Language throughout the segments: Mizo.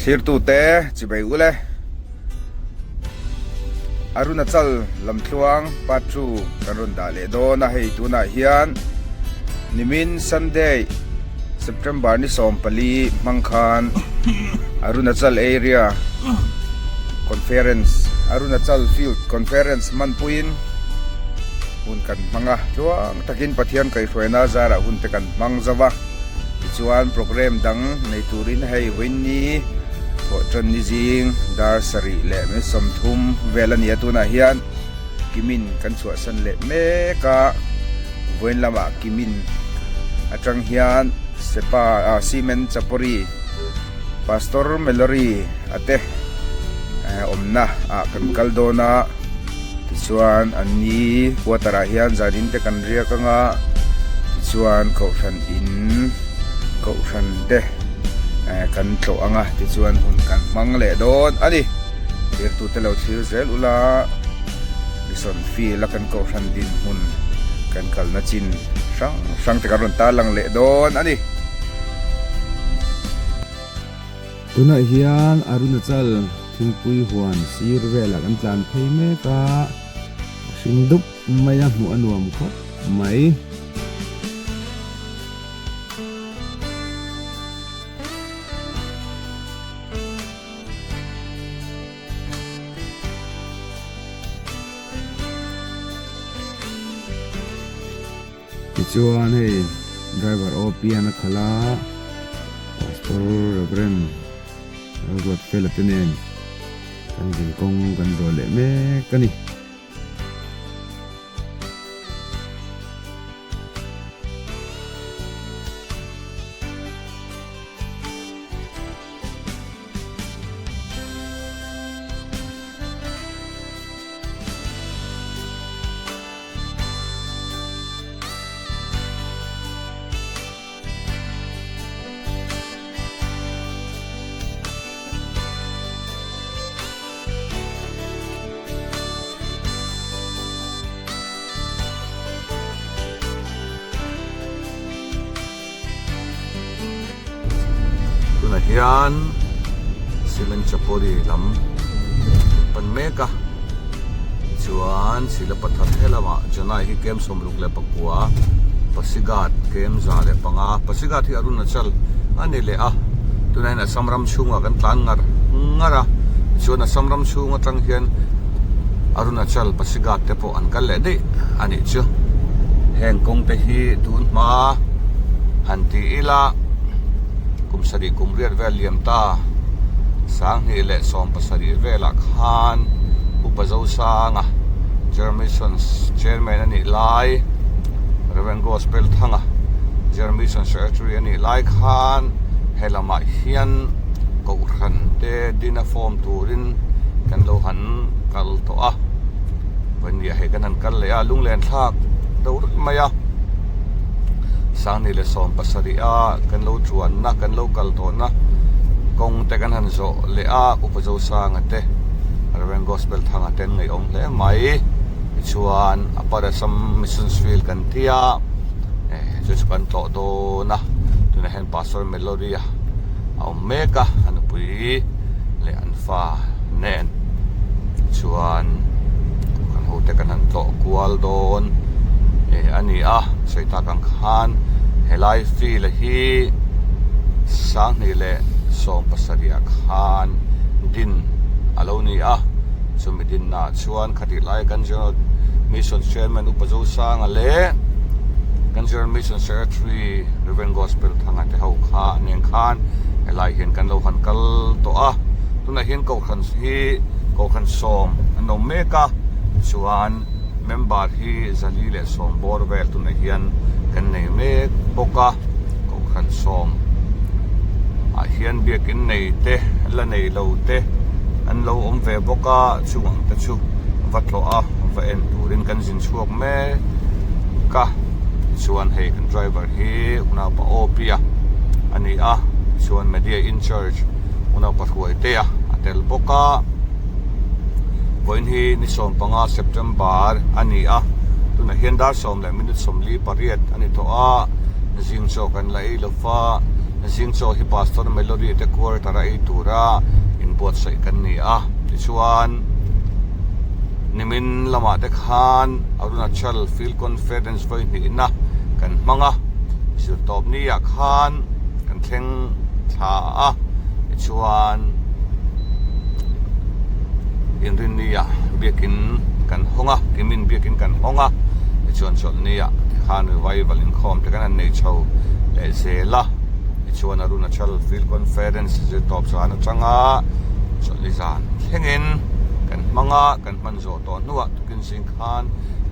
Thlirtute chibei ule. Arunachal lamtluang part 2 kan rawn dah leh dawn a, hei tunah hian nimin Sunday September ni 14 hmang khan Arunachal Area Conference Arunachal Field Conference hmanpuiin hun kan hmang a, tluang takin Pathian kaihhruaina zarah hun te kan hmang zo va. Tichuan programme dang nei turin hei vawiinni thawh tan ni zing dar sarih leh minute 30 vel a ni a, tunah hian Kimin kan chhuahsan leh mek a, vawiin lamah Kimin atang hian Sepa ah Cement Chapori Pastor Mallory a te awmna ah kan kal dawn a. Tichuan an ni quarter ah hian zan in te kan riak anga tichuan kohhran in kohhran te eh kan tlawh anga tichuan hun kan hmang leh dawn a ni. Thirtute lo thlir zel ula mission field a kan kohhran dinhmun kan kalna chin hrang hrang te kan rawn tarlang leh dawn a ni. Tunah hian Arunachal thingpui huan sir velah kan tlan phei mek a, a hring dup mai a hmuh a nuam khawp mai. Tichuan hei driver aw pian a khalh a, Pastor Reverend Lalruatfela te nen kan zinkawng kan zawh leh mek a ni. Tunah hian cement chapori lam pan mek a chuan sila pathar he lamah Janai hi kem 69 Pasighat kem 105 Pasighat hi Arunachal a ni leh a tunah hian Assam ram chhungah kan tlan ngar ngar a tichuan Assam ram chhung atang hian Arunachal Pasighat te pawh an kal leh daih a nih chu heng kawng te hi tun hma han ti ila kum sarih kum riat vel liam ta 2017 velah khan upa Zosanga General Missions Chairman a nih lai Reverend Gospel Thanga General Mission Secretary a nih lai khan he lamah hian kohhran te din a form turin kan lo han kal tawh a vawinniah hei kan han kal leh a lunglen thlak deuh reuh mai a 2017 a kan lo chuanna kan lo kal tawhna kawng te kan han zawh leh a upa Zosanga te Reverend Gospel Thanga te an ngaihawm hle mai tichuan a Parasam Missions Field kan tia eh chu chu kan tlawh dawn a tunah hian Pastor Melody a awm mek a a nupui leh an fa nen chuan kan ho te kan han tlawh kual dawn eh a ni a sawi tak ang khan helai field hi 2017 ah khan din a lo ni a chumi dinna ah chuan khatih lai kan general mission chairman upa Zosanga leh kan general mission secretary Reverend Gospel Thanga te ho kha nen khan helai hian kan lo han kal tawh a tunah hian kohhran hi kohhran sawm an awm mek a chuan member hi zali leh sawm bawr vel tunah hian kan nei mek bawk a kohhran sawm ah hian biakin nei te la nei lo te an lo awm ve bawk a chung te chu va tlawh a va en turin kan zin chhuak mek a tichuan hei kan driver hi unaupa Awpia a ni a tichuan media in charge unaupa Hruaitea a tel bawk a vawiin hi ni 15 September a ni a tunah hian dar 10 leh minute 48 a ni tawh a zing chaw kan la ei lo va. Zing chaw hi Pastor Melody te quarter a ei tura inbuatsaih kan ni a. Tichuan, nimin lamah te khan Arunachal Field Conference vawi hnihna kan hmang a, zirtawpni ah khan kan thleng thla a. Tichuan, Inrinni ah biakin kan hawng a, Kimin biakin kan hawng a. Tichuan chawlhni ah te khan revival inkhawm te kan han nei chho leh zel a. Tichuan Arunachal Field Conference zirtawp zan atanga chawlhni zan thlengin kan hmang a, kan hman zawh tawh hnuah tukin zing khan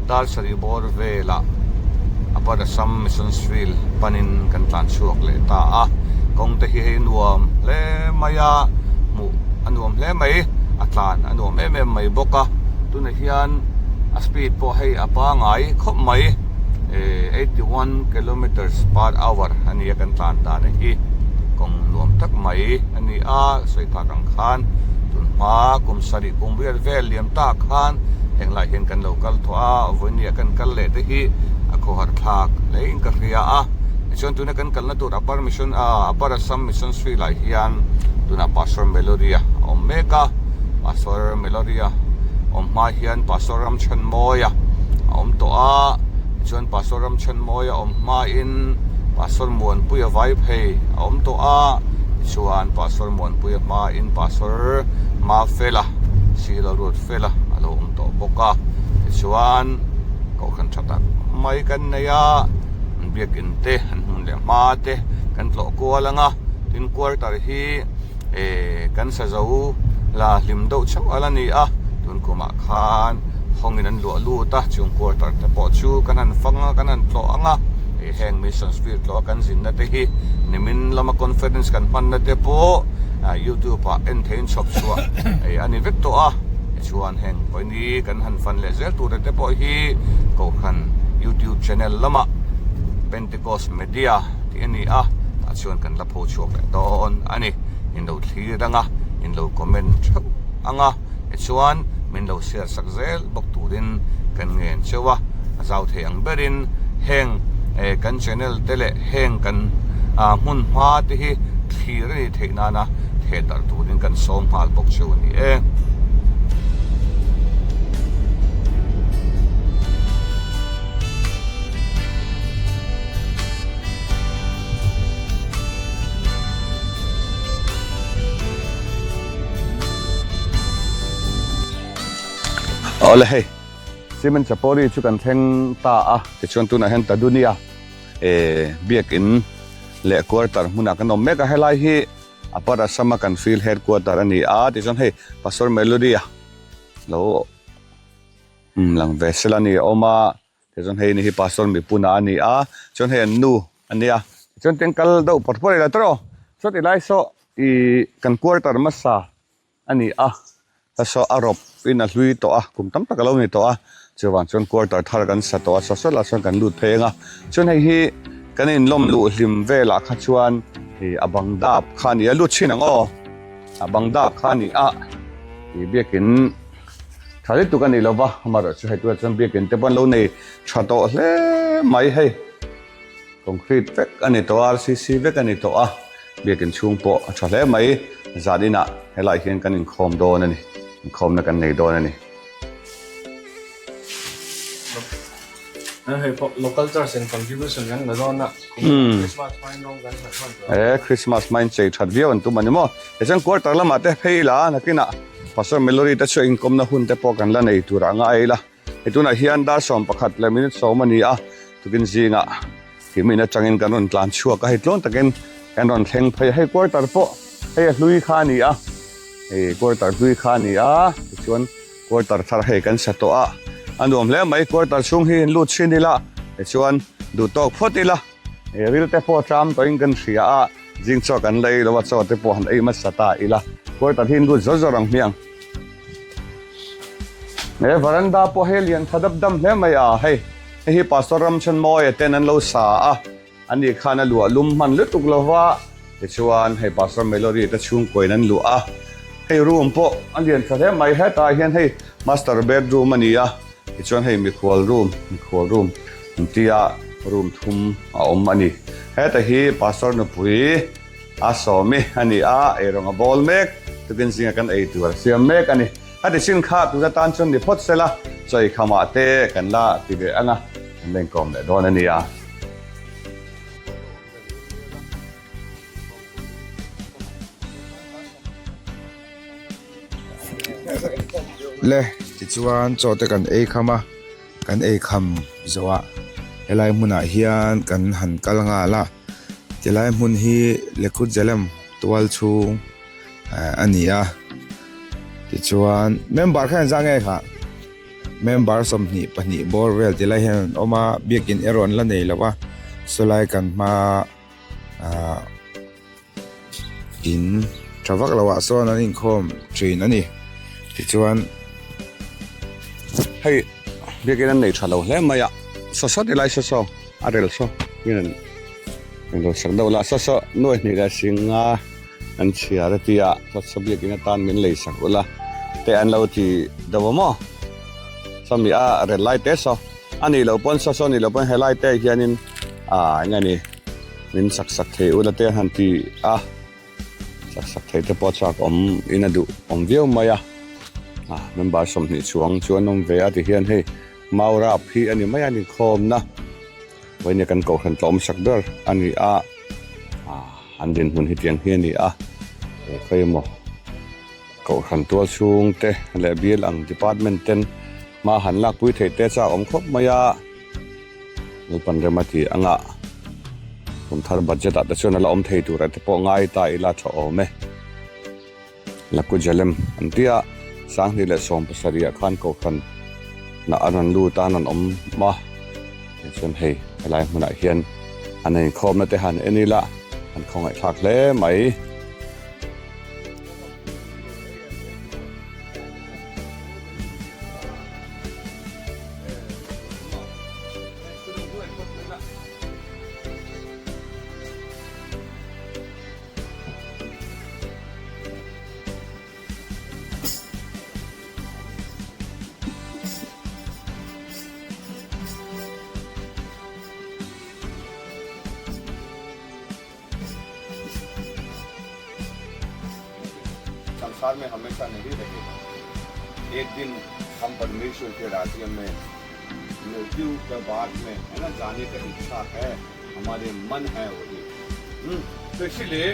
dar sarih bawr velah Upper Assam Missions Field panin kan tlan chhuak leh ta a. Kawng te hi hei nuam hle mai a, hmuh a nuam hle mai, a tlan a nuam em em mai bawk a. Tunah hian a speed pawh hei a pangai khawp mai. 81 kilometers per hour a ni a kan tlan dan hi kawng nuam tak mai a ni a sawi tak ang khan tun hma kum sarih kum riat vel liam tak khan heng lai hian kan lo kal tawh a vawinia kan kal leh te hi a khawhar thlak hle in ka hria a tichuan tuna kan kalna tur upper mission ah upper assam mission street ah hian tunah pastor melody a awm mek a pastor melody a awm hma hian pastor ramchhanmawia a awm tawh a tichuan pastor Ramchhanmawia awm hmain pastor Muanpuia vai phei a awm tawh a tichuan pastor Muanpuia hmain pastor Mafela Silo Ruatfela a lo awm tawh bawk a tichuan kohhran tha tak mai kan nei a an biakin te an hmun leh hma te kan tlawh kual ang a tin quarter hi eh kan sa zo la hlim deuh chauh a la ni a tun kumah khan hawngin an luah lut a chung quarter te pawh chu kan han fang a kan han tlawh ang a ih heng mission field tlawh a kan zinna te hi nimin lama conference kan hmanna te pawh ah youtube ah en theihin chhawp chhuah eh a ni vek tawh a tichuan heng pawini kan han fan leh zel tur te pawh hi kohhran youtube channel lamah Pentecost media tih a ni a tah chuan kan la pho chhuak leh dawn a ni in lo thlir ang a in lo comment theuh ang a tichuan min lo share sak zel bawk turin kan ngen cheu a a zau thei ang berin heng eh kan channel te leh heng kan ah hmun hma te hi thlir a ni theih nana theh darh turin kan sawm nghal bawk cheu a ni e. Awle hei cement chapori chu kan thleng ta a tichuan tunah hian Tadunia eh biakin leh quarter hmunah kan awm mek a helai hi Upper Assam a kan field headquarter a ni a tichuan hei Pastor Melody a lo lang ve sela a ni a awm a. Tichuan hei ni hi pastor mipuna a ni a, chuan hei an nu a nia. Tichuan teng kal deuh pawt pawt ila tawrh aw. Chuan tilai saw ih kan quarter hmasa a ni a, hla saw a rawp in a hlui tawh a, kum tam tak a lo ni tawh a. Chuvang chuan quarter thar kan sa tawh a, saw saw lah chuan kan lut phei ang a. Chuan hei hi kan inlawm luh hlim velah kha chuan ih a bang dap kha a ni a, lut chhin ang aw. A bang dap kha a ni a, ih biakin. Tha lutuk a ni lo va, amaherawh chu hei tunah chuan biakin te pawh an lo nei tha tawh hle mai hei. Concrete vek a ni tawh a, RCC vek a ni tawh a, biakin chhung pawh a tha hle mai. Zan inah helaiah hian kan inkhawm dawn a ni, inkhawmna kan nei dawn a ni. Hei pawh local church in contribution kan la dawn a, Christmas hmain rawng kan hralh hman tawh a. E Christmas hmain chei that viau an tum a ni maw? Tichuan quarter lamah te phei ila nakinah Pastor Mallory te chu inkawmna hun te pawh kan la nei tur anga a ila. Hei tunah hian dar 11 leh minute 10 a ni a, tukin zingah Kimin atangin kan rawn tlan chhuak a, hei tlawn takin kan rawn thleng phei a, hei quarter pawh hei a hlui kha a ni a, hei quarter hlui kha a ni a, tichuan quarter thar hei kan sa tawh a, a nuam hle mai quarter chhung hi in lut chhin ila, tichuan duh tawk phawt ila. He ril te pawh tlam tawhin kan hria a, zing chaw kan la ei lo a, chaw te pawh han ei hmasa ta ila, quarter hi an lut zawr zawr ang hmiang. He varanda pawh hei lian tha dap dam hle mai a, hei hei hi Pastor Ramchhanmawia ten an lo sa a, ani khan a luah lum hman lutuk lo va, tichuan hei Pastor Melody te chhungkuain an luah a, hei room pawh a lian tha hle mai, hetah hian hei master bedroom a ni a, tichuan hei mikhual room, mikhual room an ti a. Room thum a awm a ni. Heta hi Pastor nupui a sawmi a ni a, eirawng a bawl mek, tukin zinga kan ei tur a siam mek a ni. A ti chin kha tuna tan chuan ni phawt sela, chawi khamah te kan la ti ve ang a, kan la inkawm leh dawn a nia. Le tichuan chaw te kan ei kham a kan ei kham zawh ah helai hmunah hian kan han kal nghal a tilai hmun hi Lekhut Jalem tual chhung eh a ni a tichuan member kha engzah nge kha member 22 bawr vel tilai hian an awm a biakin erawh an la nei lo a sawlai kan hma ah. In tha vak lo ah sawn an inkhawm thin a ni tichuan hei biakin an nei tha lo hle mai a saw saw ti lai saw saw a rel saw in an englo sak deuh la saw saw nuai hnih leh singa an chhiar a tia saw saw biakin atan min lei sak ula te an lo ti deuh a maw sawmi a rel lai te saw a nih loh pawn saw saw nih loh pawn helai te hianin ah eng nge ni. Min sak sak thei ula te han ti a, sak sak thei te pawh chak awm in a duh awm viau mai a, ah member 20 chuang chu an awm ve a ti hian hei mau rap hi a ni mai a inkhawmna vawiin kan kohhran tlawm sak ber a ni a, ah an dinhmun hi tiang hi a ni a, he khawi emaw kohhran tual chhung te leh bial ang department ten hma han lakpui theih te chak awm khawp mai a. Lalpan rem a ti anga kum thar budget ah te chuan a la awm thei tur ah te pawh ngai ta ila tha awm e. Lakujalem an ti a, 2017 ah khan Kohhran nah an rawn lut a an rawn awm a, tichuan hei helai hmunah hian an inkhawmna te han en ila an khawngaihthlak hle mai. संसार में हमेशा नहीं रहेगा एक दिन हम परमेश्वर के राज्य में मृत्यु के बाद में है ना जाने का इच्छा है हमारे मन है वही हम्म, तो इसीलिए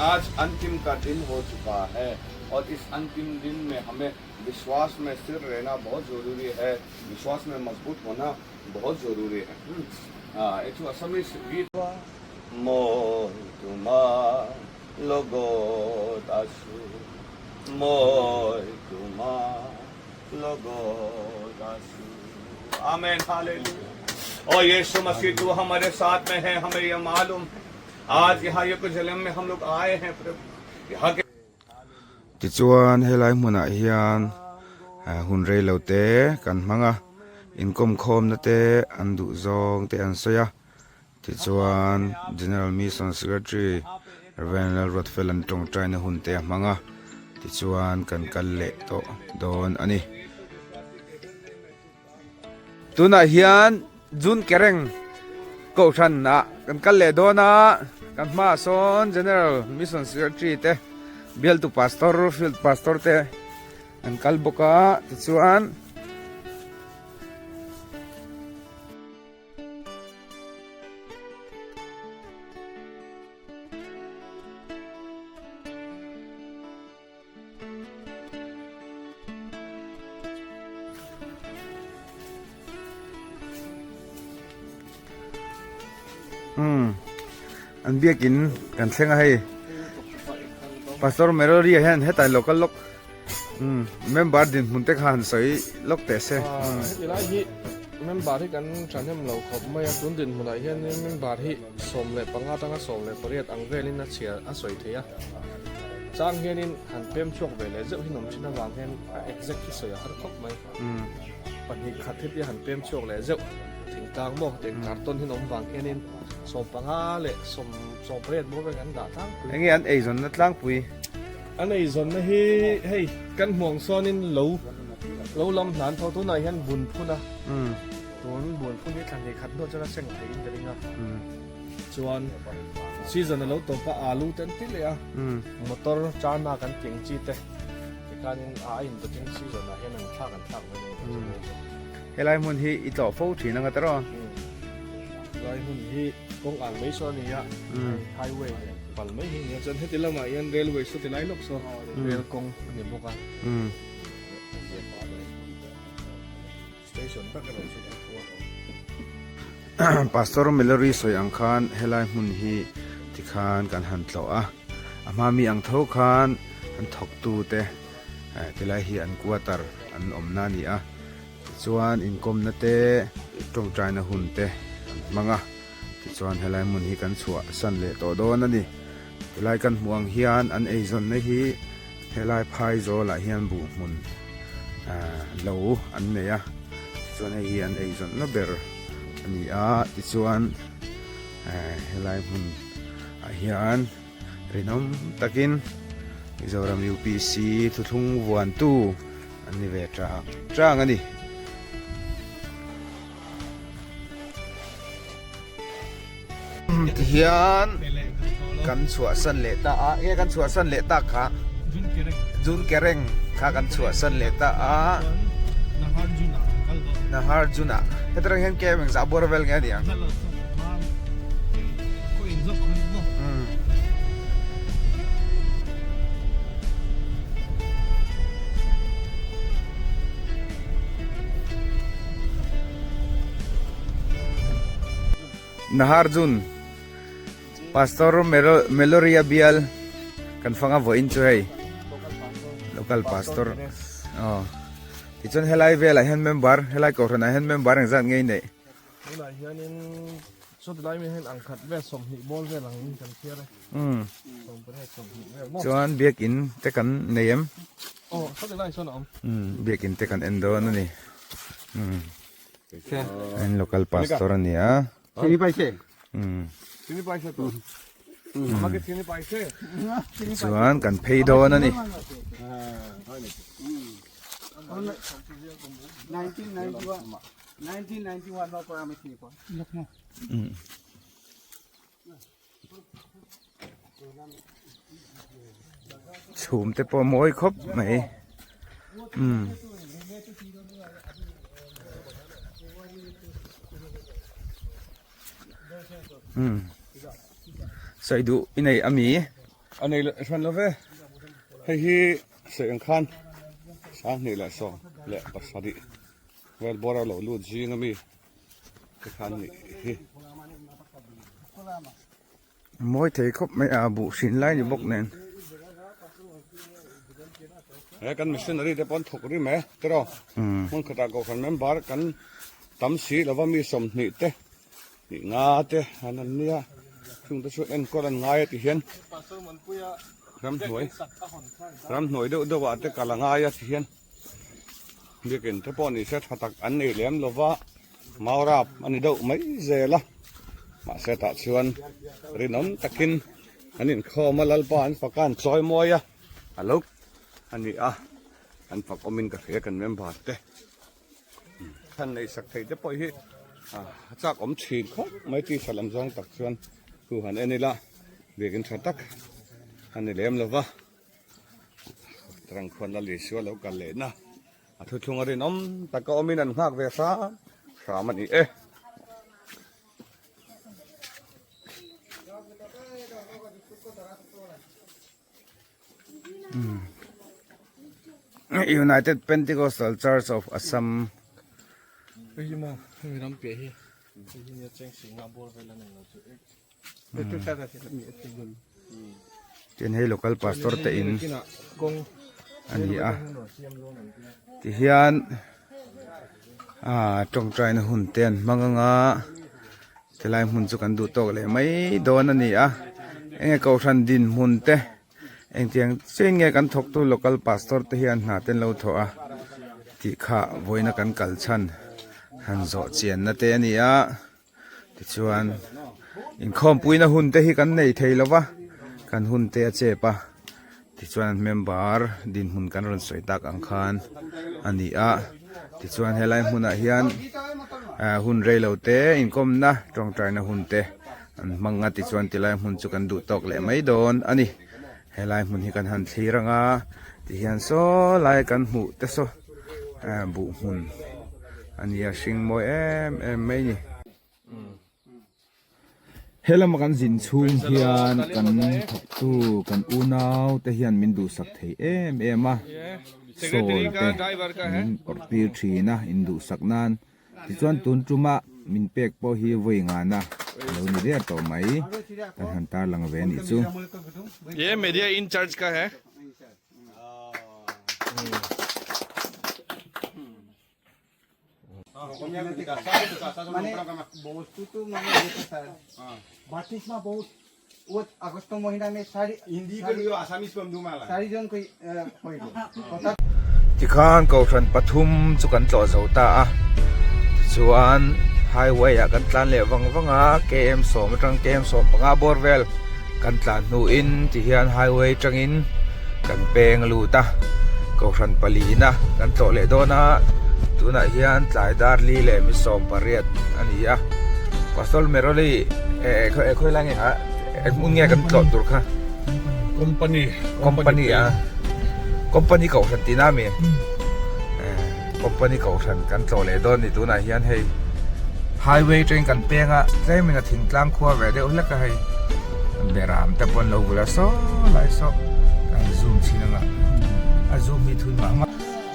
आज अंतिम का दिन हो चुका है और इस अंतिम दिन में हमें विश्वास में स्थिर रहना बहुत जरूरी है विश्वास में मजबूत होना बहुत जरूरी है हम्म, हाँ, एक असमीस गीत মই তোমাৰ লগত আছো মই তোমাৰ লগত আছো आमेन हालेलुया ओ यीशु मसीह तू हमारे साथ में है हमें ये मालूम है आज यहाँ ये कुछ में हम लोग आए हैं प्रभु यहाँ के Tichuan helai hmunah hian hun rei lo te kan hmang a, inkawm khawmna te an duh zawng te an sawi a. Tichuan General Mission Secretary Rev. Lalruatfel an tawngtaina hun te a hmang a, tichuan kan kal leh tawh dawn a ni. Tunah hian June Kereng Kohhran ah kan kal leh dawn a, kan hmaah sawn General Mission Secretary te, Bialtu Pastor, Field Pastor te an kal bawk a, tichuan. Umm an biakin kan thleng a hei pastor Merori ah hian hetah local lawk umm member dinhmun te kha han sawi lawk teh se. Heti lai hi member hi kan thahnem lo khawp mai a tun dinhmunah hianin member hi 15 atanga 18 ang velin a chhiar a sawi thei a chang hianin han pem chhuak ve leh zeuh hi nawm thin avang hian a exact hi sawi a har khawp mai pahnih khat hetia han pem chhuak leh zeuh thingtlang maw tiang karton hi nawm vang hianin 15 leh 18 bawr vel kan dah tlangpui. Enge an eizawnna tlangpui? An eizawnna hi hei kan hmuang sawnin lo lo lam hnan tho tunah hian bun phun a. Tun bualphun hi thla hnih khat hnuah chuan a seng theiin ka ring a. Chuan season a lo tawp a, alu te an ti leh a, motor chana kan tih ang chi te tikhanin a indawtin season ah hian an thlak an thlak mai mai a. Helai hmun hi i tlawh fo thin anga tawh? Helai hmun hi kawng ang mai saw a ni a, highway nen pal mai hi a ni a, chuan heti lamah hian railway saw ti lai lawk saw rail kawng a ni bawk a. Station tak erawh chu kan khua a. Pastor Mallory sawi ang khan helai hmun hi tikhan kan han tlawh a, a hma mi ang tho khan an thawktu te tilai hi an quarter an awmna a ni a, tichuan inkawmna te tawngtaina hun te an hmang a, tichuan helai hmun hi kan chhuah san leh tawh dawn a ni. Tilai kan hmuh ang hian an eizawnna hi helai phai zawlah hian buh hmun lo an nei a, tichuan hei hi an eizawnna ber a ni a, tichuan helai hmun ah hian rinawm takin Mizoram UPC thuthlung vuantu an ni ve chang chang a ni. Tihian kan chhuahsan leh ta a, nge kan chhuahsan leh tak kha Jun Kereng kha kan chhuahsan leh ta a Nahar Juna hetarang hian kem engzah bawr vel nge a ni ang. Naharjun Pastor Meloria Bial kan fanga vawiin chu hei Local Pastor aw tichuan helai velah hian member helai kohhranah hian member engzat nge i neih? Tunah hianin sawtilai mi hian angkhat vel 20 ball vel ang in kan chhiar e. 18 20 vel maw. Chuan biakin te kan nei em? Aw sawtilai sawn a awm. Biakin te kan en dawn a ni. An local pastor a ni a. Chuan kan phei dawn a ni. Chhum te pawh mawi khawp mai umm umm sawi duh i nei a mi? A nei hran lo ve hei hi sawi ang khan 2017 vel bawr a lo lut zing a mi. Tikhan nih hi. Mawi thei khawp mai a buh hrin lai ni bawk nen. He kan missionary te pawh an thawk rim e tiraw. Hmun khatah kohhran member kan tam si lova mi 20 te nih nga te an an nia chung te chu enkawl an ngai a ti hian ramhnuai ramhnuai deuh deuh ah te kal a ngai a ti hian. Biakin te pawh ni se tha tak an nei lem lo va, mau rap a ni deuh mai zel a, mahse tah chuan rinawm takin an inkhawm a, Lalpa an fak a, an chawi mawi a, a lo a ni a, an fak awmin ka hria kan member te khan nei sak thei te pawh hi a chak awm thin khawp mai tisa lam zawng tak chuan thu han en ila biakin tha tak a ni lem lo va. Rangkhuan Lal Isua lo kal lehna a thuthlung a rinawm taka awmin an nghak ve hram hram a ni e. United Pentecostal Church of Assam Hei hi maw hemi ram piah hi hei hi nia cheng singah bawr vel a nei lo chu Tin hei local pastor te in a ni a tihian ah tawngtaina hun te an hmang anga tilai hmun chu kan duh tawk leh mai dawn a ni a enge kohhran dinhmun te engtiang chiah in nge kan thawktu local pastor te hian hna te an lo thawh a tih kha vawiina kan kal chhan han zawh chianna te a ni a. Tichuan inkhawmpuina hun te hi kan nei thei lo va, kan hun te a chep a, tichuan member dinhmun kan rawn sawi tak ang khan a ni a, tichuan helai hmunah hian Hun rei lo te inkawmna tawngtaina hun te an hmang a tichuan tilai hmun chu kan duh tawk leh mai dawn a ni. Helai hmun hi kan han thlir anga tihian saw lai kan hmuh te saw buh hmun a nia hring mawi em em mai a ni. He lama kan zin chhung hian kan thawktu kan unau te hian min duhsak thei em em a, sawl te min awrh tir thin a induhsak nan. Tichuan tun tuma min pek pawh hi vawi ngana a lo ni der tawh mai, kan han tarlang ve anih chu. Ye media in charge ka hai. Tikhan kohhran pathum chu kan tlawh zo ta a, tichuan highway ah kan tlan leh vang vang a, km sawm atang km 15 bawr vel kan tlan hnuin tihian highway atangin kan peng lut a, kohhran palina kan tlawh leh dawn a, tunah hian tlai dar li leh mi 18 a ni a, Pastor Meroli eh khawi lai nge kha. Eng hmun nge kan tlawh tur kha? Company. Company a. Company kohhran tihna ami? Company kohhran kan tlawh leh dawn ni tunah hian hei highway train kan peng a tlemin a thingtlang khua ve deuh hlek a hei beram te pawh an lo vul a saw lai saw kan zoom chhin anga a zoom hi thui mah mah.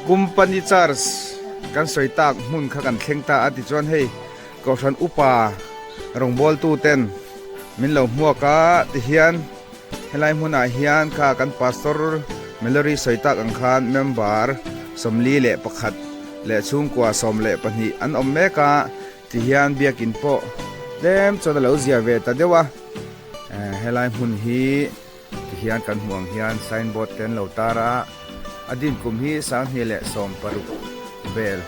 Company church kan sawi tak hmun kha kan thleng ta a tichuan hei Kohhran upa rawngbawltu ten min lo hmuak a tihian helai hmunah hian kha kan pastor Mallory sawi tak ang khan member 41 leh chhungkua 12 an awm mek a tihian biakin pawh tlem chuan a lo zia ve ta deuh a helai hmun hi tihian kan hmuh ang hian signboard te an lo tar a a din kum hi 2016 vel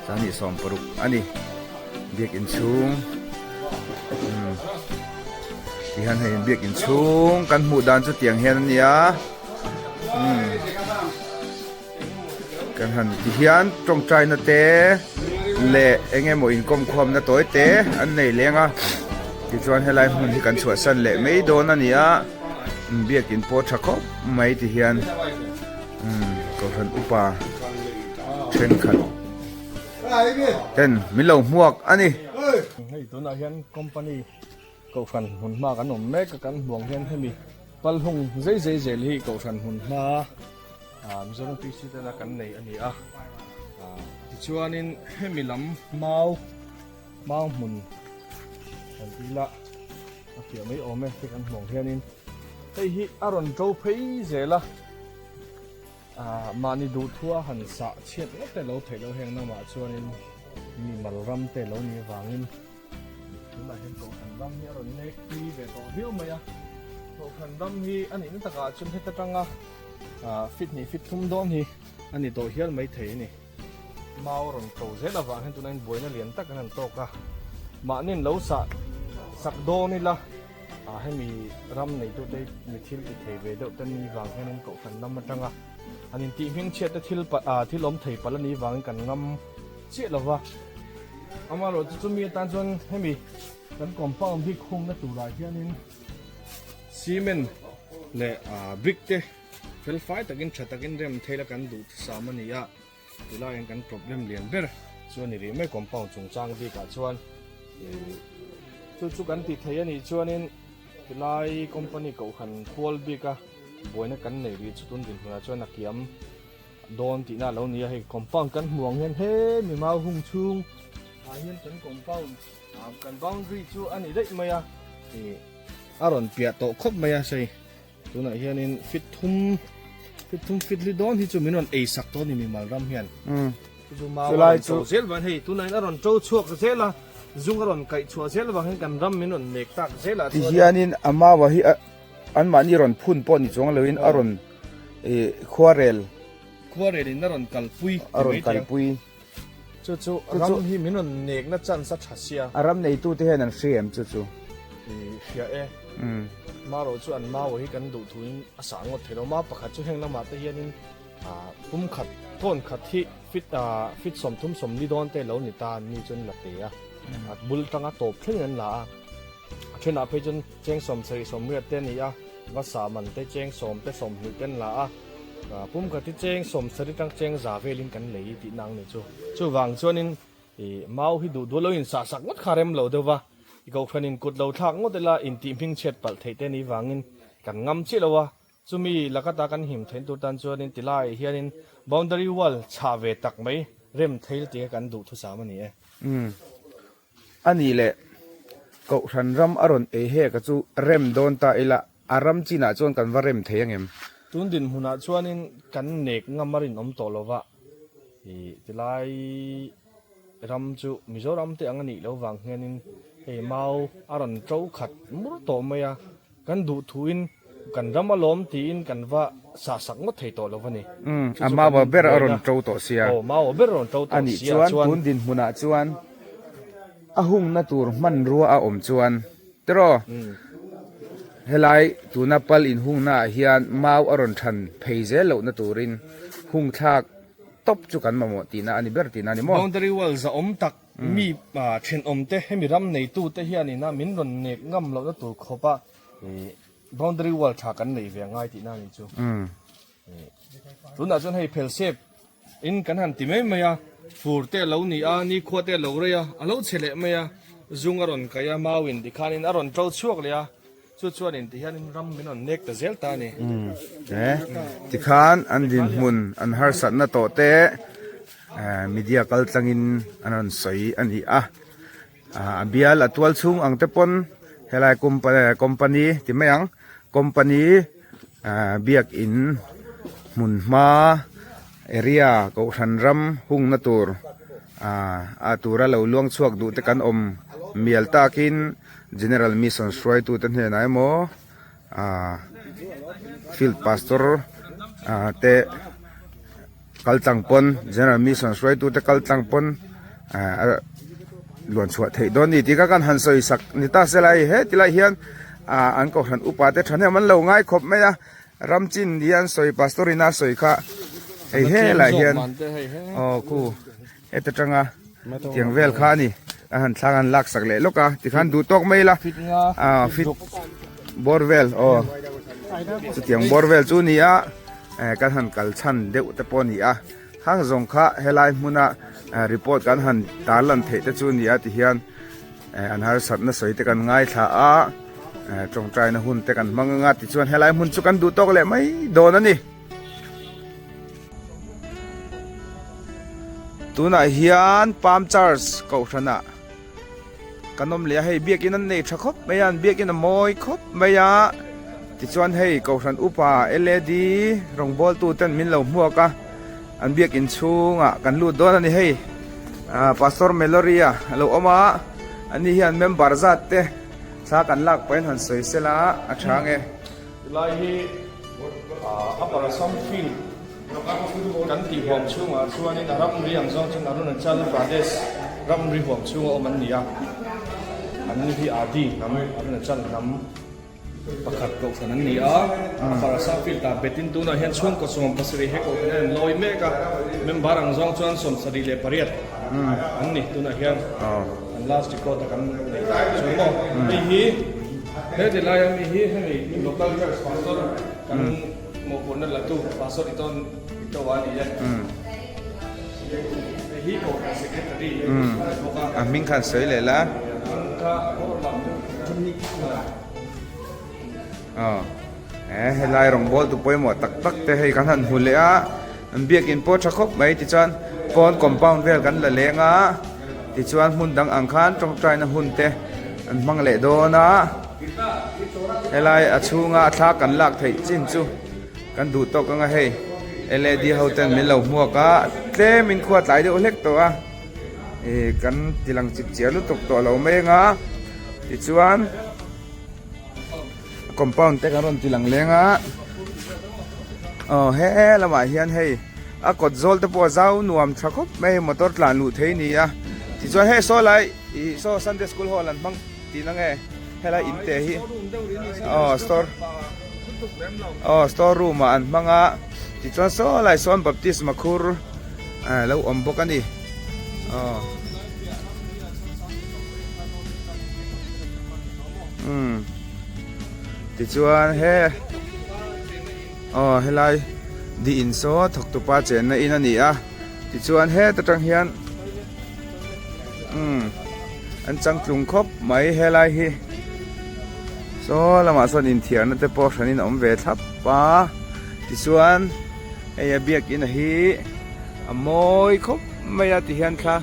2016 a ni biakin chhung umm tihian hei biakin chhung kan hmuh dan chu tiang hian a nia umm kan han tihian tawngtaina te leh eng emaw inkawm khuamna tawi te an nei leng a tichuan helai hmun hi kan chhuahsan leh mai dawn a ni a biakin pawh tha khawp mai tihian umm kohhran upa thenkhat ten min lo hmuak a ni. Hei tunah hian company kohhran hmun hma kan awm mek a kan hmuang hian hemi palhung zei zei zel hi kohhran hmun hma Mizoram PC tena kan nei a ni a tichuanin hemi lam mau mau hmun kan ti ila a fiah mai awm e hei kan hmuang hianin hei hi a rawn to phei zel a mahni duhthua han sah chhiat ngawt te lo theih loh heng namah chuanin mi mal ram te lo ni avangin tunah hian kohhran ram hi a rawn nek tui ve tawh viau mai a kohhran ram hi a nihna takah chuan heta tanga fit hnih fit thum dawn hi a ni tawh hial mai thei a ni. Mau rawn to zel avang hian tunah hian buaina lian tak an han tawk a, mahni an lo sah sak dawn ila hemi ram neitute mi thil ti thei ve deuh te ni vang hianin kohhran lam atanga an intih hmingchhiat te thil thil awm thei palh a nih vangin kan ngam chiah lo va. Amaherawhchu chumi atan chuan hemi kan compound hi khungna turah hianin Cement leh brick te fel fai takin tha takin rem theila kan duh thusam a ni a, tilai hian kan problem lian ber chu a ni rih mai compound chungchang bikah chuan chu chu kan tih thei a nih chuanin tilai company kohhran kual bika buaina kan nei rih chu tun dinhmunah chuan a kiam dawn tihna a lo ni a, hei compound kan hmuh ang hian he mi mau hung chhung ah hian kan compound kan boundary chu a ni daih mai a ih a rawn piah tawh khawp mai a sei tunah hianin fit thum fit thum fit li dawn hi chu min rawn ei sak tawh a ni mimal ram hian chu chu mau a rawn to zel vang hei tunah hian a rawn to chhuak zel a zung a rawn kaih chhuah zel vang hian kan ram min rawn nek tak zel ah chuan tihianin a mau hi a anmahni rawn phun pawh ni chuang loin a rawn ih khuarel khuarel in a rawn kalpui a rawn kalpui Chu chu ram hi min rawn nek na chance a tha sia. A ram neitu te hian an hria em chu chu? I hria e. Marawh chu an mau hi kan duh thuin a sah ngawt thei lo. Mau pakhat chu heng lamah te hianin Pum khat tawn khat hi fit fit 30 40 dawn te lo ni ta an ni chuan la pe a. A bul tanga tawp thlengin an la a. A thenah phei chuan cheng 70 80 te a ni a, va sah man te cheng 10 te 20 te an la a. Pum khat hi cheng 70 tang cheng za velin kan lei tihna ang ni chu. Chuvang chuanin I mau hi duh duh lo in sah sak ngawt kha rem lo deuh va, i kohhran in kut lo thlak ngawt ila in tih hming chhiat palh theih te ni vangin kan ngam chiah lo a, chumi lakata kan him theih tur tan chuanin ti laiah hianin boundary wall chhah ve tak mai rem theil tih kha kan duh thusam a ni e. Umm. A nih leh kohhran ram a rawn ei hek a chu rem dawn ta ila a ram chinah chuan kan va rem thei angem? Tun dinhmunah chuanin kan nek ngam a rinawm tawh lova. Ih tilai ram chu Mizoram te ang a nih loh vang hianin hei mau a rawn to khat mur tawh mai a, kan duh thuin kan ram a lawm tiin kan va sah sak ngawt thei tawh lo a ni. Umm a mau a ber a rawn to tawh sia. Aw mau a ber a rawn to tawh sia chuan. Tun dinhmunah chuan a hungna tur hmanrua a awm chuan tiraw helai tuna pal inhungna ah hian mau a rawn than phei zel lohna turin hung thlak tawp chu kan mamawh tihna a ni ber tihna a ni maw? Boundary wall zahawm tak mi thenawm te hemi ram neitu te hianin a min rawn nek ngam lohna tur khawpa boundary wall tha kan nei ve a ngai tihna a ni chu. Tunah chuan hei phel sep in kan han ti mai mai a, fur te a lo ni a, nikhua te a lo rei a, a lo chhe leh mai a, zung a rawn kaih a, mau in tikhanin a rawn to chhuak leh a, chu chuan in tihianin ram min rawn nek ta zel ta a ni. Tikhan an dinhmun an harsatna tawh te media kal tlangin an rawn sawi a ni a, a bial a tual chhung ang te pawn helai company ti mai ang company Biakin hmunhma area kohhran ram hungna tur a tura lo luang chhuak duh te kan awm mial takin General Mission hruaitute hnenah emaw Field Pastor te kal tlang pawn General Mission hruaitute kal tlang pawn luan chhuah theih dawn ni tih kha kan han sawi sak ni ta se lai he tilai hian ah an kohhran upa te thahnem an lo ngai khawp mai a ram chin ni an sawi pastor in a sawi kha hei helai hian aw khu heta tanga tiang vel kha a ni a han thlang an lak sak leh lawk a tikhan duh tawk mai ila ah fit bawr vel aw chutiang bawr vel chu a ni a eh kan han kal chhan deuh te pawh a ni a. Khang zawng kha helai hmuna report kan han tarlan theih te chu nia ti hian an harsatna sawi te kan ngaithla a, tawngtaina hun te kan hmang anga tichuan helai hmun chu kan duh tawk leh mai dawn a ni. Tunah hian Palm Church kohhranah Kan awm leh a hei biakin an nei tha khawp mai a an biakin a mawi khawp mai a tichuan hei kohhran upa lad rawngbawltu ten min lo hmuak a an biakin chhungah kan lut dawn a ni hei ah pastor Melory a lo awm a ani hian member zat te thla kan lak pahin han sawi sela a tha ang e. Tilai hi Upper Assam Field kan tih huam chhungah chuanin a ramri ang zawng chuan Arunachal Pradesh ramri huam chhunga awm an ni a, an ni hi Adi hnam Arunachal hnam pakhat kohhran an ni a, Upper Assam Field ah betin tunah hian chhungkaw 70 he kohhran hian an lawi mek a, member ang zawng chuan 78 an ni tunah hian an last record a kan neih chuan maw hei hi. He ti laia mi hi hemi local church pastor kan mawhphurhna la tu pastor i tawn i to a ni e. Hei hi kohhran secretary a ni bawk a. A hming khan sawi leh la. Hming kha bawr lam deuh Aw he helai rawngbâwl tu pawimawh tak tak te hei kan han hmu leh a an biakin pawh tha khawp mai tichuan pawn compound vel kan la leng a tichuan hmun dang ang khan tawngtaina hun te an hmang leh dawn a helai a chhunga a thla kan lak theih chin chu kan duh tawk ang a hei lad ho ten min lo hmuak a tlem in khua tlai deuh hlek tawh a ih kan ti lang chip chiah lutuk tawh lo mai ang a tichuan. Compound te kan rawn ti lang leng a aw he lamah hian hei a kawt zawl te pawh a zau nuam tha khawp mai hei motor tlan luh thei a ni a tichuan hei saw lai ih saw sunday school hall an hmang tihna nge helai in te hi aw store aw store room ah an hmang a. Tichuan saw lai sawn baptisma khur a lo awm bawk a ni. Aw. Umm. Tichuan he aw helai di in saw thawktupa chenna in a ni a. Tichuan heta tang hian umm an changtlung khawp mai helai hi saw lamah sawn inthiarna te pawh hranin a awm ve thlap a tichuan hei a biakina hi a mawi khawp mai a tihian thla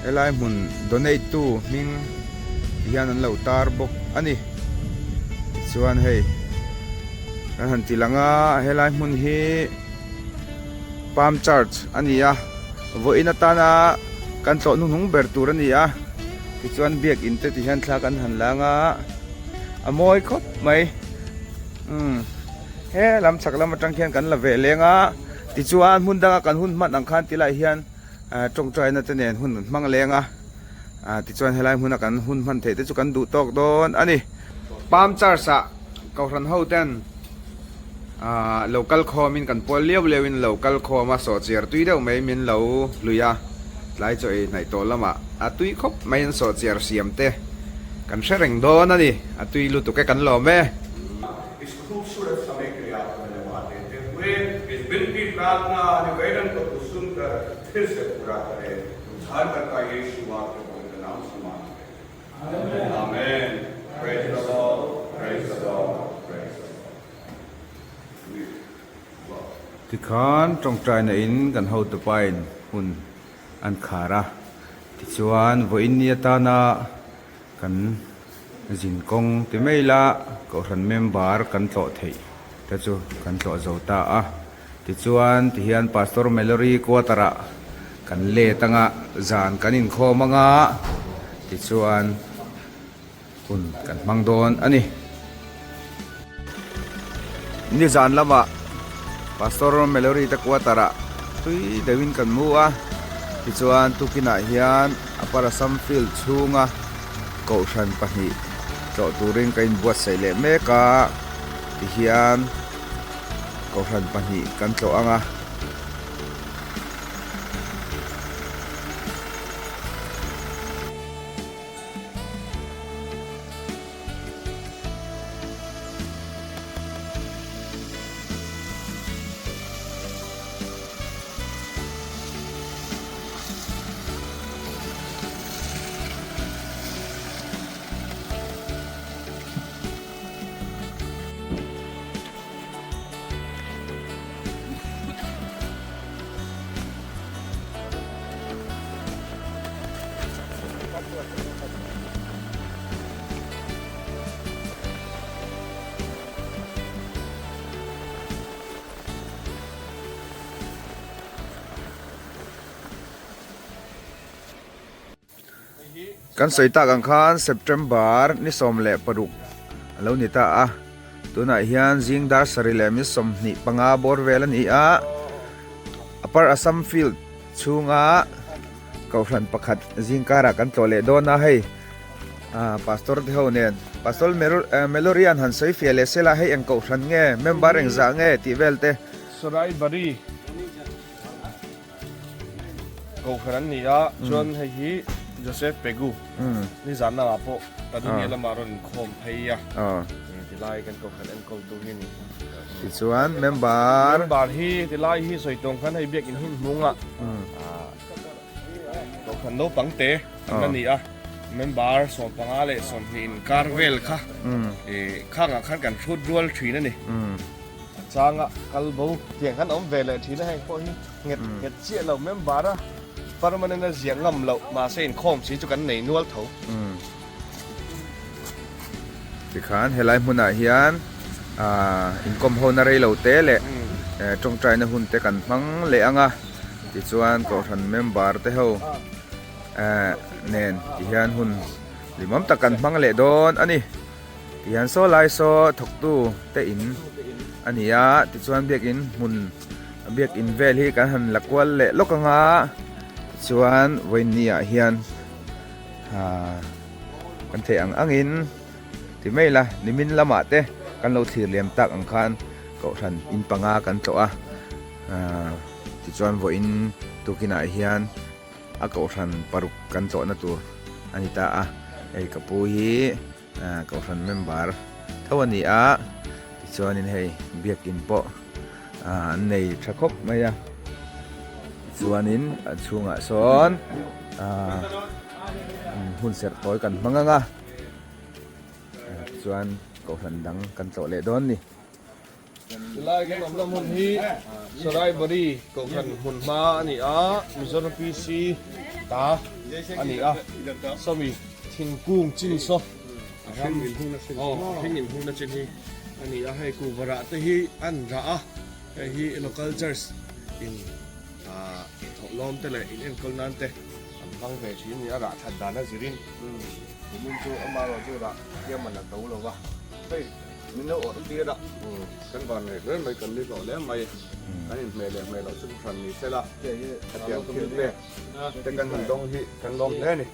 helai hmun donate tu hming tihian an lo tar bawk a ni tichuan hei. Kan han ti lang a, helai hmun hi Palm Church a ni a, vawiin atana kan tlawh hnuhnung ber tur a ni a, tichuan biakin te ti hian thla kan han lang a, a mawi khawp mai, umm he lam chhak lam atang khian kan la ve leng a, tichuan hmun danga kan hun hman ang khan tilai hian tawngtaina te nen hun an hmang leng a. Ah tichuan helai hmuna kan hun hman theih te chu kan duh tawk dawn a ni. Palm Church ah Kohhran ho ten ah lo kal khawm in kan pual liau liau in lo kal khawm a sawhchiar tui deuh mai min lo hlui a, tlai chaw ei hnaih tawh lamah a tui khawp mai an sawhchiar siam te kan hre reng dawn a ni, a tui lutuk e kan lawm e. इस खूबसूरत समय के लिए आपको धन्यवाद देते हुए इस विनती प्रार्थना निवेदन को तू सुनकर फिर से पूरा करे उद्धारकर्ता यीशु आपके पवित्र नाम से मांगते हैं आमेन praise the Lord praise the Lord praise the Lord Tikhan tawngtaina in kan hotupa in hun an khar a, tichuan vawiin ni atana Kan zin kawng ti mai la Kohhran member kan tlawh theih te chu kan tlawh zo ta a. Tichuan tihian Pastor Mallory quarter ah kan let anga zan kan inkhawm anga tichuan hun kan hmang dawn a ni. Nizan lamah Pastor Mallory te quarter ah tui deuhin kan mu a, tichuan tukinah hian Upper Assam field chhunga kohhran pahnih tlawh turin ka inbuatsaih leh mek a, tihian kohhran pahnih kan tlawh ang a. Kan sawi tak ang khan September ni 16 a lo ni ta a, tunah hian zing dar sarih leh mi 25 bawr vel a ni a, Upper Assam Field chhunga Kohhran pakhat zingkarah kan tlawh leh dawn a hei ah pastor te ho nen pastor Melorian han sawi fiah leh sela hei eng kohhran nge member eng zah nge tih vel te. Sarai Bari kohhran an ni a chuan hei hi Joseph Pegu nizan lamah pawh Padunia lamah rawn inkhawm phei a tilai kan kohhran enkawl tu hi a ni. Tichuan member member hi tilai hi sawi tawng khan hei biakin hi hmungah Kohhran naupang te an la ni a, member 15 leh 20 inkar vel kha khangah khan kan hrut rual thin a ni. A changa kal bo tiang khan awm ve leh thin a, heng pawh hi nghet nghet chiah lo member a permanent a ziah ngam loh mahse inkhawm si chu kan nei nual tho. Tikhan helai hmunah hian inkawm hona rei lo te leh tawngtaina hun te kan hmang leh ang a, tichuan kohhran member te ho nen tihian hun limawm tak kan hmang leh dawn a ni. Tihian saw lai saw thawktu te in a ni a, tichuan biakin hmun biakin vel hi kan han la kual leh lawk ang a, tichuan vawiin ah hian Kan theih ang angin ti mai la nimin lamah te kan lo thlir liam tak ang khan kohhran in panga kan tlawh a tichuan vawiin tukinah hian a kohhran paruk kan tlawhna tur a ni ta a hei ka pu hi kohhran member tho a ni a tichuanin hei biakin pawh an nei tha khawp mai a tichuanin a chhungah sawn hun serh tawi kan hmang ang a tichuan kohhran dang kan tlawh leh dawn a ni. Chulai kan awmna hmun hi Saraibari kohhran hmun hma a ni a, Mizoram PC ta a ni a, sawmi thingkung chin saw a ram aw hring inhungna chin hi a ni a, hei kuhva rah te hi an rah a, hei hi local church in ah thawhlawm te leh in enkawl nan te an hmang ve thin a ni a, rah that dan a zirin kumin chu amaherawhchu rah hiam an la to lo va, hei. Min lo awrh tir a, kan van ngei hle mai, kan ni hlawh hle mai, kan inhmeh leh hmeh loh chu hran ni sela, hetiang thil pek te kan han dawng hi kan lawm hle a ni.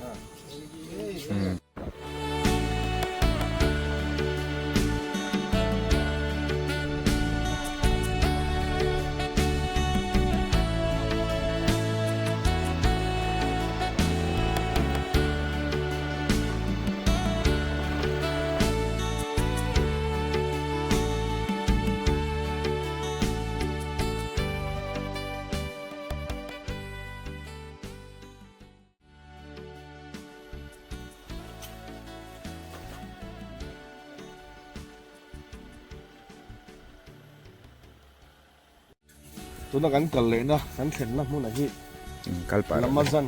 Tuna kan kal lehna kan thlenna hmunah hi Lamazan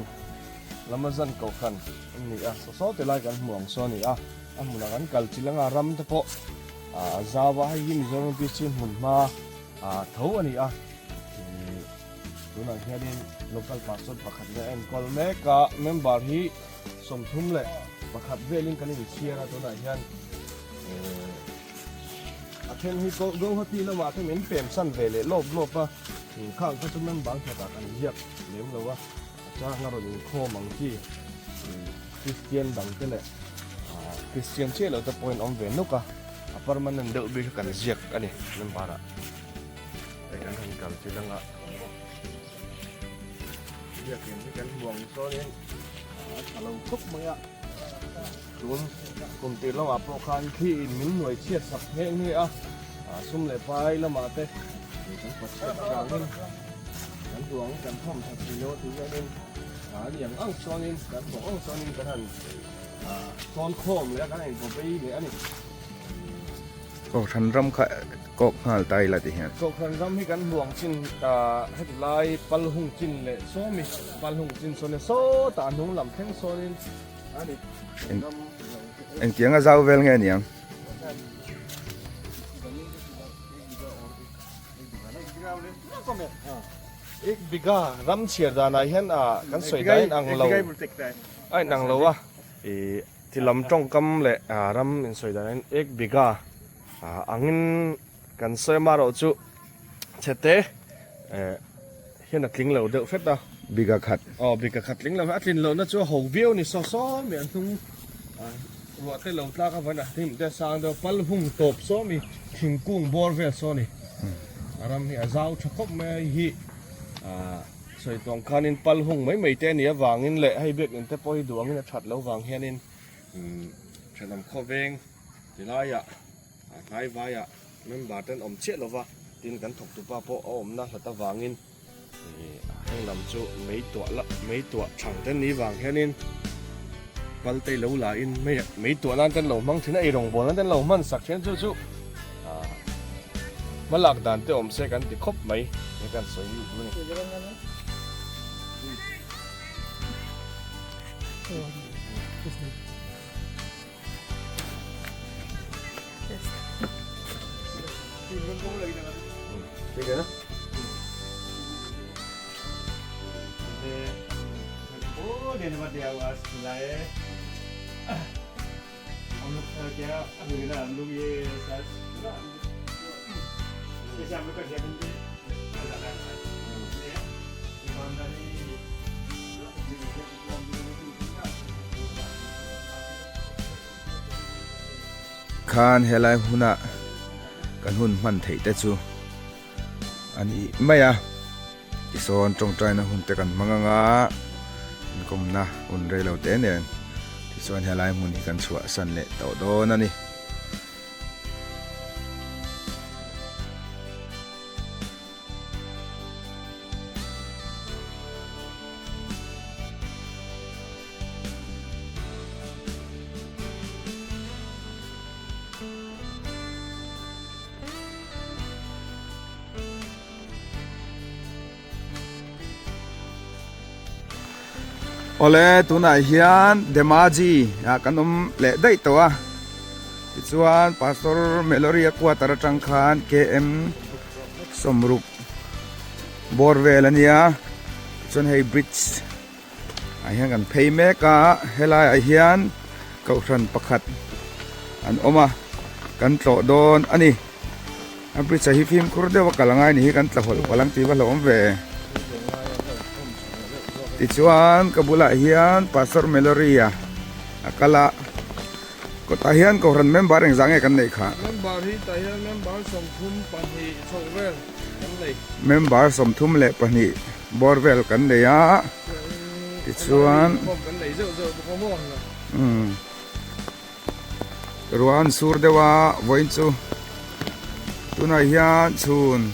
Lamazan kohhran a ni a, saw saw ti lai kan hmu ang saw a ni a, a hmunah kan kal chilh anga ram te pawh a zau a, hei hi Mizoram PC hmun hma tho a ni a, tunah hianin local pastor pakhat in a enkawl mek a, member hi 31 velin kan inchhiar a tunah hian. A then hi Guwahati lamah te min pem san ve leh lawp lawp a, khang kha chu member khatah kan ziak lem lo a, a chang a rawn inkhawm ang chi Kristian dang te leh Kristian chiah loh te pawhin awm ve nuk a, a permanent deuh bik kha kan ziak a ni member ah hei kan han kal chi lang a, biakin hi kan hmu ang chuanin a tha lo khawp mai a. Tun kum tir lamah pawh khan thli in min hnuai chhiat sak nghe nghe a, sum leh pai lamah te kan pachhiat avangin kan duang kan thawm tha thei lo tih hianin a liang ang chuanin kan hlawh ang chuanin kan han thawn khawm leh a kan han inpawpei leh a ni. Kohhran ram kha kawk nghal ta ila ti hian. Kohhran ram hi kan hmuang chin heti lai palhung chin leh sawmi palhung chin sawn in sawtah a hnung lam thleng sawnin Engtiang a zau vel nge niang? Ik biga ram chhiar danah hian ah kan sawi dan in ang lo a in ang lo a ih ti lam tawngkam leh ah ram in sawi dan hian ek biga ah angin kan sawi amaherawh chu chhete eh hian a tling lo deuh hret a. Biga khat. Aw biga khat tling lo a tlin lohna chu a ho viau a ni saw saw mai a hnung ruah te lo tlak avangin a hnim te a sang deuh a pal hung tawp saw mi thingkung bawr vel saw a ni a ram hi a zau tha khawp mai a hei hi ah sawi tawng khanin pal hung mai mai te a nih avangin leh hei biakinn te pawh hi duh angin a that loh vang hianin thenawm khawveng tilaiah a hnai vaiah member te an awm chiah lova tin kan thawktupa pawh a awmna hlat avangin heng lam chu mei tuah la mei tuah thang te ni vang hianin pal te lo la in mei mei tuah nan te an lo hmang thin a ei rawngbawl nan te an lo hman sak thin chu chu hma lak dan te awm se kan ti khawp mai he kan sawi lut a ni. Khan helai huna. kan hun hman theih te chu a ni mai a. Tisawn tawngtaina hun te kan hmang anga inkawmna hun rei lo te nen tichuan helai hmun hi kan chhuahsan leh tawh dawn a ni. Awle tunah hian Dhemaji ah kan awm leh daih tawh a tichuan Pastor Melory a quarter atang khan KM sawmruk bawr vel a nia tichuan hei bridge ah hian kan phei mek a helai ah hian kohhran pakhat an awm a kan tlawh dawn a ni. A bridge ah hi fimkhur deuh a kal angai ni hi kan tla hawlh palh ang tih va hlauhawm ve. Tichuan ka bulah hian Pastor Melory a a kal a kawtah hian kohhran member engzah nge kan neih kha? Member hi tah hian member 32 chhoh vel kan nei. Member 32 bawr vel kan nei a tichuan. Kan nei zeuh zeuh bawk a maw? Umm. Ruah an sur deuh a vawiin chu tunah hian chhun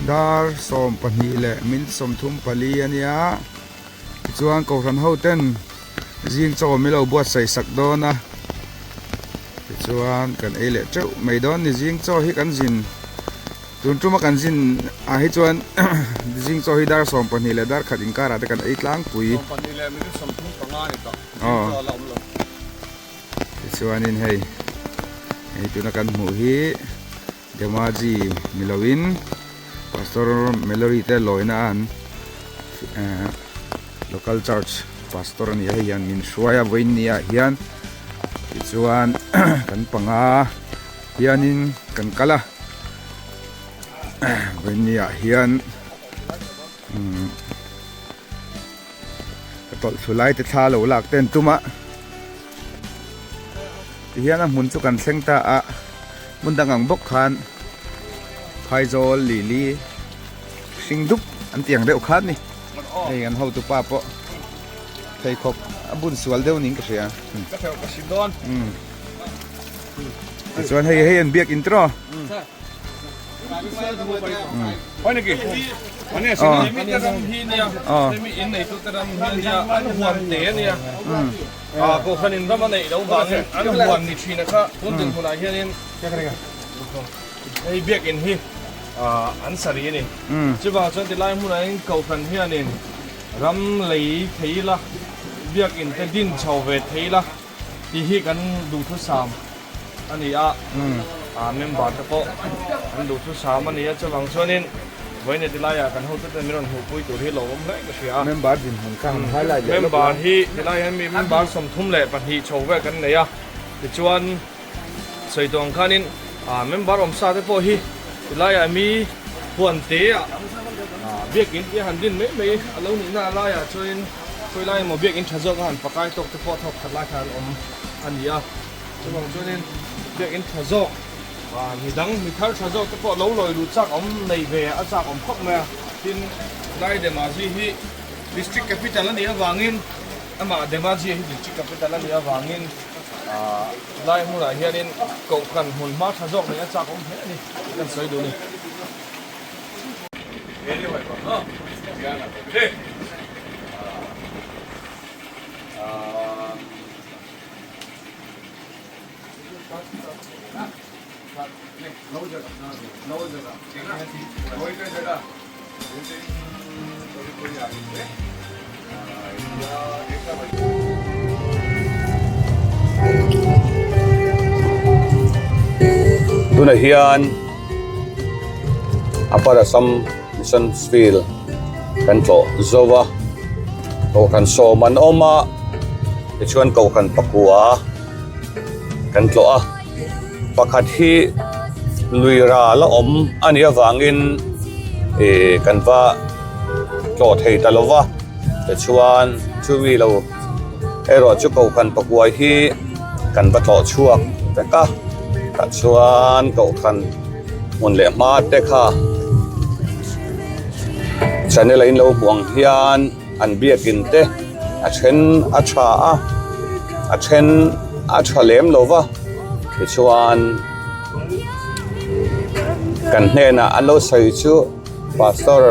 dar 12 leh minute 34 a nia tichuan kohhran ho ten zing chaw min lo buatsaih sak dawn a tichuan kan ei leh teuh mai dawn ni zing chaw hi kan zin tun tuma kan zin ah hi chuan zing chaw hi dar 12 leh dar khat inkarah te kan ei tlangpui. 12 leh minute 35 a ni tawh. Aw tichuanin hei hei tuna kan hmuh hi Dhemaji ni loin Pastor Melory te lawina an eh local church pastor a ni a hei hian min hruai a vawiin ni ah hian tichuan kan panga hianin kan kal a vawiin ni ah hian umm. Ka tawlh thlu lai te thla lo lak te an tum a tihian a hmun chu kan thleng ta a hmun dang ang bawk khan phaizawl lili hring dup an ti ang deuh khan ni hei an hotu pa pawh pheikhawk a bun sual deuh niin ka hria tichuan hei hei an biak intro. Tih hi kan duhthusam a ni a, member te pawh an duhthusam a ni a, chuvang chuanin vawiin tilaiah kan hotute min rawn hmuhpui tur hi lo awm hle ka hria a. Member dinhmun kha han highlight leh lawk la. Member hi tilai hian mi member 32 chho vel kan nei a, tichuan sawi tawh ang khanin member awmsa te pawh hi tilaiah mi huan te ah biakin te han din mai mai a lo nihna laiah chuanin Khawi lai emaw biakinn tha zawk a han pakai tawk te pawh thawk khat lai khan an awm a ni a, chuvang chuanin biakinn tha zawk mi dang mi thar tha zawk te pawh lo lawi luh chak awm nei ve a chak awm khawp mai a, tin lai Dhemaji hi district capital a nih avangin amah Dhemaji hi district capital a nih avangin lai hmunah hianin kohhran hmun hma tha zawk neih a chak awm hle a ni tih kan sawi duh a ni. Tunah hian Upper Assam Mission Field kan tlawh zo a kohhran sawm an awm a tichuan kohhran pakua kan tlawh a pakhat hi lui ral a awm a nih avangin ih kan va tlawh thei ta lo va tichuan chumi lo erawh chu kohhran pakua hi kan va tlawh chhuak vek a. Tah chuan kohhran hmun leh hma te kha channel a in lo hmuh ang hian an biakin te a then a tha a a then a tha lem lo va tichuan kan hnenah an lo sawi chu pastor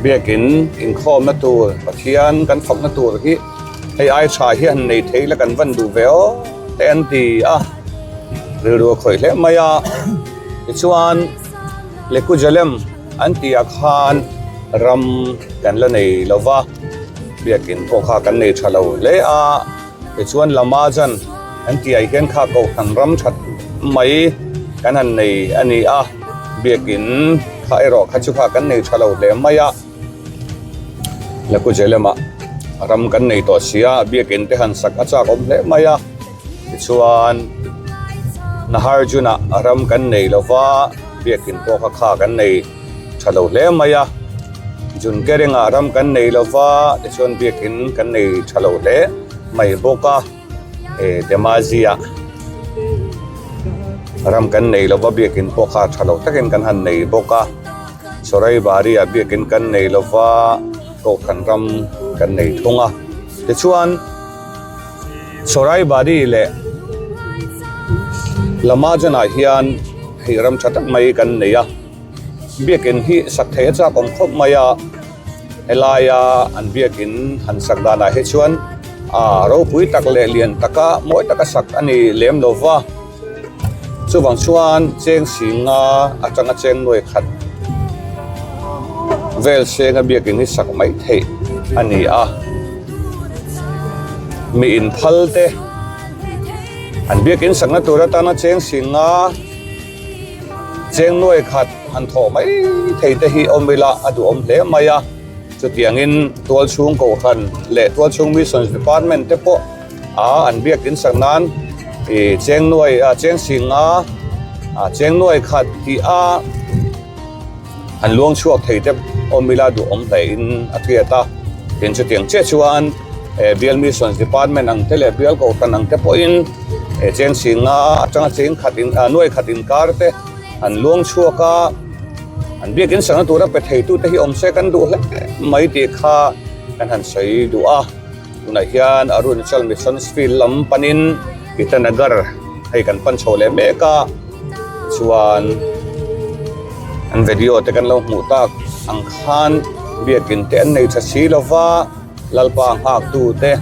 biakin inkhawmna tur Pathian kan fakna tur hi hei ai tha hi han nei thei la kan van duh ve aw te an ti a rilru a khawih hle mai a tichuan Lekujalem an tih ah khan ram kan la nei lo va biakin pawh kha kan nei tha lo hle a tichuan Lamajan an tih ah hian kha kohhran ram that mai kan han nei a ni a biakin kha erawh kha chu kha kan nei tha lo hle mai a. Lakujelema ram kan nei tawh sia biakin te han sak a chak awm hle mai a tichuan Naharjuna ram kan nei lova biakin pawh kha kha kan nei tha lo hle mai a Junkerenga ram kan nei lova tichuan biakin kan nei tha lo hle mai bawk a eh Dhemaji-ah ram kan nei lova biakin pawh kha tha lo takin kan han nei bawk a. Sawraibari ah biakin kan nei lova kohhran ram kan nei thung a tichuan Sawraibari leh Lamajan ah hian hei ram tha tak mai kan nei a biakin hi sak theih a chak awm khawp mai a helaia an biakin han sak danah hi chuan ah ropui tak leh lian taka mawi taka sak a ni lem lova. Chuvang chuan cheng singa atanga cheng nuai khat vel senga biakin hi sak mai theih a ni a mi inphal te an biakin sakna tur atana cheng singa cheng nuai khat han thawh mai thei te hi awm ila a duhawm hle mai a chutiangin tualchhung kohhran leh tualchhung missions department te pawh. a an biakin sak nan ih cheng nuai ah cheng singa ah cheng nuai khat tih a an luang chhuak thei te awm ila duhawm hle in a hriat a tin chutiang chiah chuan eh bial missions department ang te leh bial kohhran ang te pawhin eh cheng singa atanga cheng khat in ah nuai khat inkar te an luang chhuak a an biakin sakna tura pe thei tute hi awm se kan duh hle mai tih kha kan han sawi duh a. Tunah hian Arunachal Mission Field lam panin Itanagar hei kan pan chho leh mek a chuan an video te kan lo hmuh tak ang khan biakin te an nei tha si lova Lalpa nghak tu te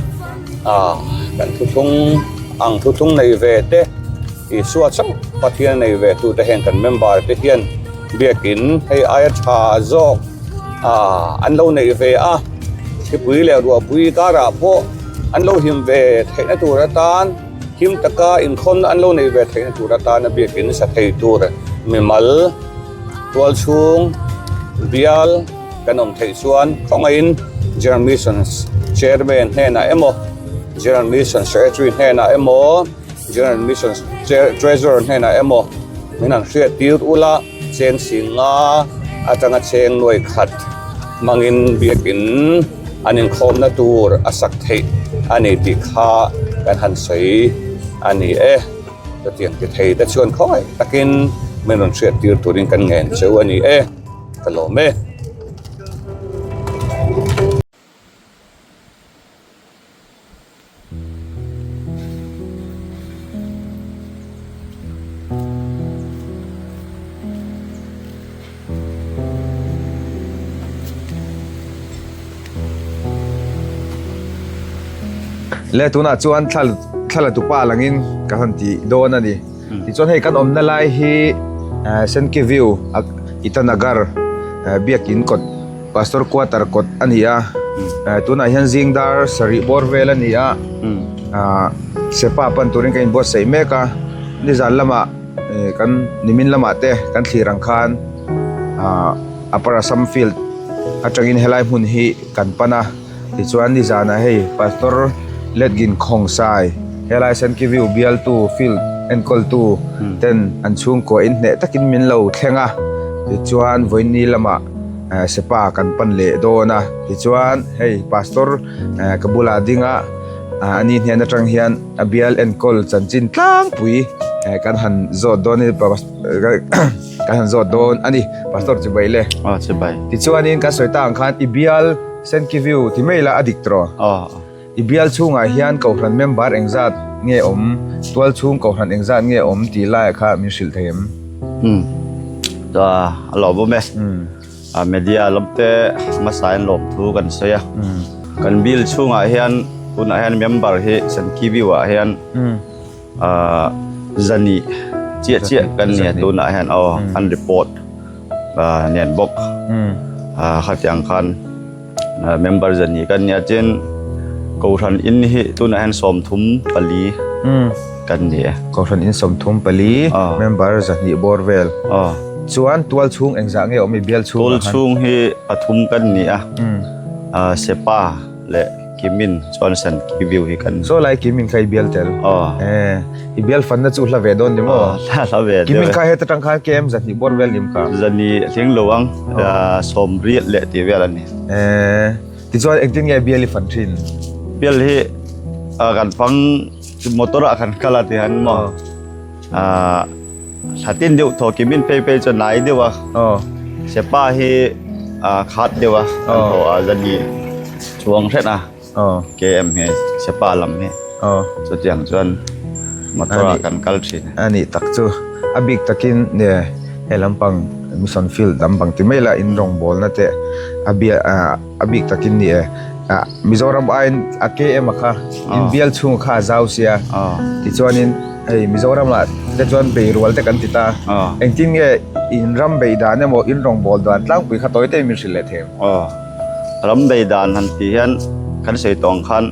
ah kan thuthlung ang thuthlung nei ve te Isua chauh Pathian nei ve tu te heng kan member te hian biakin hei aia tha zawk ah an lo neih ve a thlipui leh ruahpui karah pawh an lo him ve theihna tur atan him taka inkhawmna an lo neih ve theihna tur atana biakin sa thei tur mimal tual chhung bial kan awm theih chuan khawngaihin General Missions Chairman hnenah emaw General Missions Secretary hnenah emaw General Missions Treasurer hnenah emaw min han hriat tir ula cheng singa atanga cheng nuai khat hmangin biakin an inkhawmna tur a sak theih a ni tih kha kan han sawi a ni e. Chutiang ti thei te chuan khawngaih takin min rawn hriat tir turin kan ngen cheu a ni e. Ka lawm e. Le tunah chuan thla thla la tupa langin ka han tih dawn a ni tichuan hei kan awmna lai hi Senki view Itanagar biakin kawt Pastor quarter kawt a ni a tunah hian zing dar sarih bawr vel a ni a ah sepa pan turin ka inbuatsaih mek a nizan lamah kan nimin lamah te kan thlir ang khan ah Upper Assam field atangin helai hmun hi kan pan a tichuan nizanah hei Pastor Letgin Khongsai helai Sankiviu bialtu field enkawltu ten an chhungkaw inhneh takin min lo thleng a tichuan vawiin lamah. Sepa kan pan leh dawn a tichuan hei pastor ka bulah ding a ani hnen atang hian a bial enkawl chanchin tlangpui. Kan han zawt dawn a ni kan han zawt dawn a ni Pastor chibai le. Aw chibai. Tichuanin kan sawi ta ang khan i bial Senkiviu ti mai la a dik tawh. Aw. I bial chhungah hian Kohhran member engzat nge awm, tual chhung Kohhran engzat nge awm tih laiah kha min hrilh thei em? Umm. A lawmawm e. Media lamte hmasain lawmthu kan sawi a. Kan bill chhungah hian tunah hian member hi Senkiviu ah hian Zani chiah chiah kan nia tunah hian aw an report nen bawk khatiang khan member zani kan nia tin Kohhran in hi tunah hian 34 kan ni e. Kohhran in 34 member zahnih bawr vel chuan tual chhung engzah nge awm i bial chhung tual chhung hi pathum kan ni a Sepa leh Kimin chuan san ki view hi kan. Saw lai Kimin kha i bial tel. Aw. Eh, i bial fanna chu hla ve dawn ni maw? Aw, hla ve deuh. Kimin kha heta tang khan KM zahnih bawr vel nim kha. Zahnih a thleng lo ang, 80 leh tih vel a ni. Eh, tichuan engtin nge bial i fan thin? Bial hi kan fang motor ah kan kal a ti han maw? Aw. Thla tin deuh thaw Kimin phei phei chuan nai deuh a. Aw. Sepa hi khat deuh a kan thaw a zani chuang hret a. Aw. KM hi Sepa lam hi. Aw. Chutiang chuan motor ah kan kal thin. A nih tak chu a bik takin ne he lampang mission field lampang ti mai la in rawngbawlna te a bia a bik takin ni e Mizoram aiin a KM a kha in bial chhung kha a zau sia tichuanin Hei Mizoramah te chuan beirual te kan ti ta. Engtin nge in ram bei dan emaw in rawngbâwl dan tlangpui kha tawi tein min hrilh leh thei ang? Aw, ram bei dan han tih hian kan sawi tawh ang khan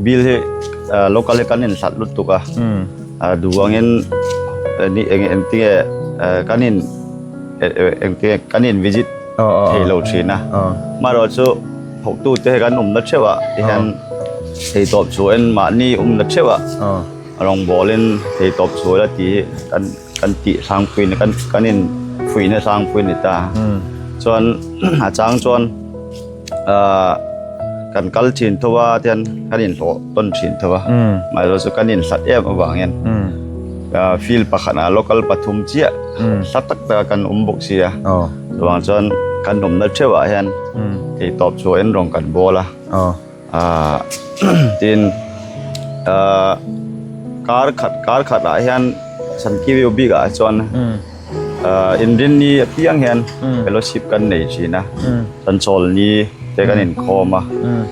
bill hi local hi kan inhlat lutuk a, duh angin eng engtinge kan in engtinge kan in visit thei lo thin a. Amaherawhchu thawktute hi kan awmna theuh ah tihian theitawp chhuahin mahni awmna theuh ah. Rawngbawlin theitawp chhual a tih hi kan kan tih hlangpui ni kan kan in fuihna hlangpui a ni ta. Chuan a chang chuan ahh kan kal thin tho a tihian kan inhlawh tawn thin tho a mahse chu kan inhlat em avangin ahh field pakhatah local pathum chiah hla tak tak a kan awm bawk si a chuvang chuan kan awmna theuhah hian theitawp chhuahin rawn kan bawl a. Ahh tin ahh kar khat kar khat ah hian Sankiviu bik ah chuan ahh inrinni apiang hian fellowship kan nei thin a chuan chawlni te kan inkhawm a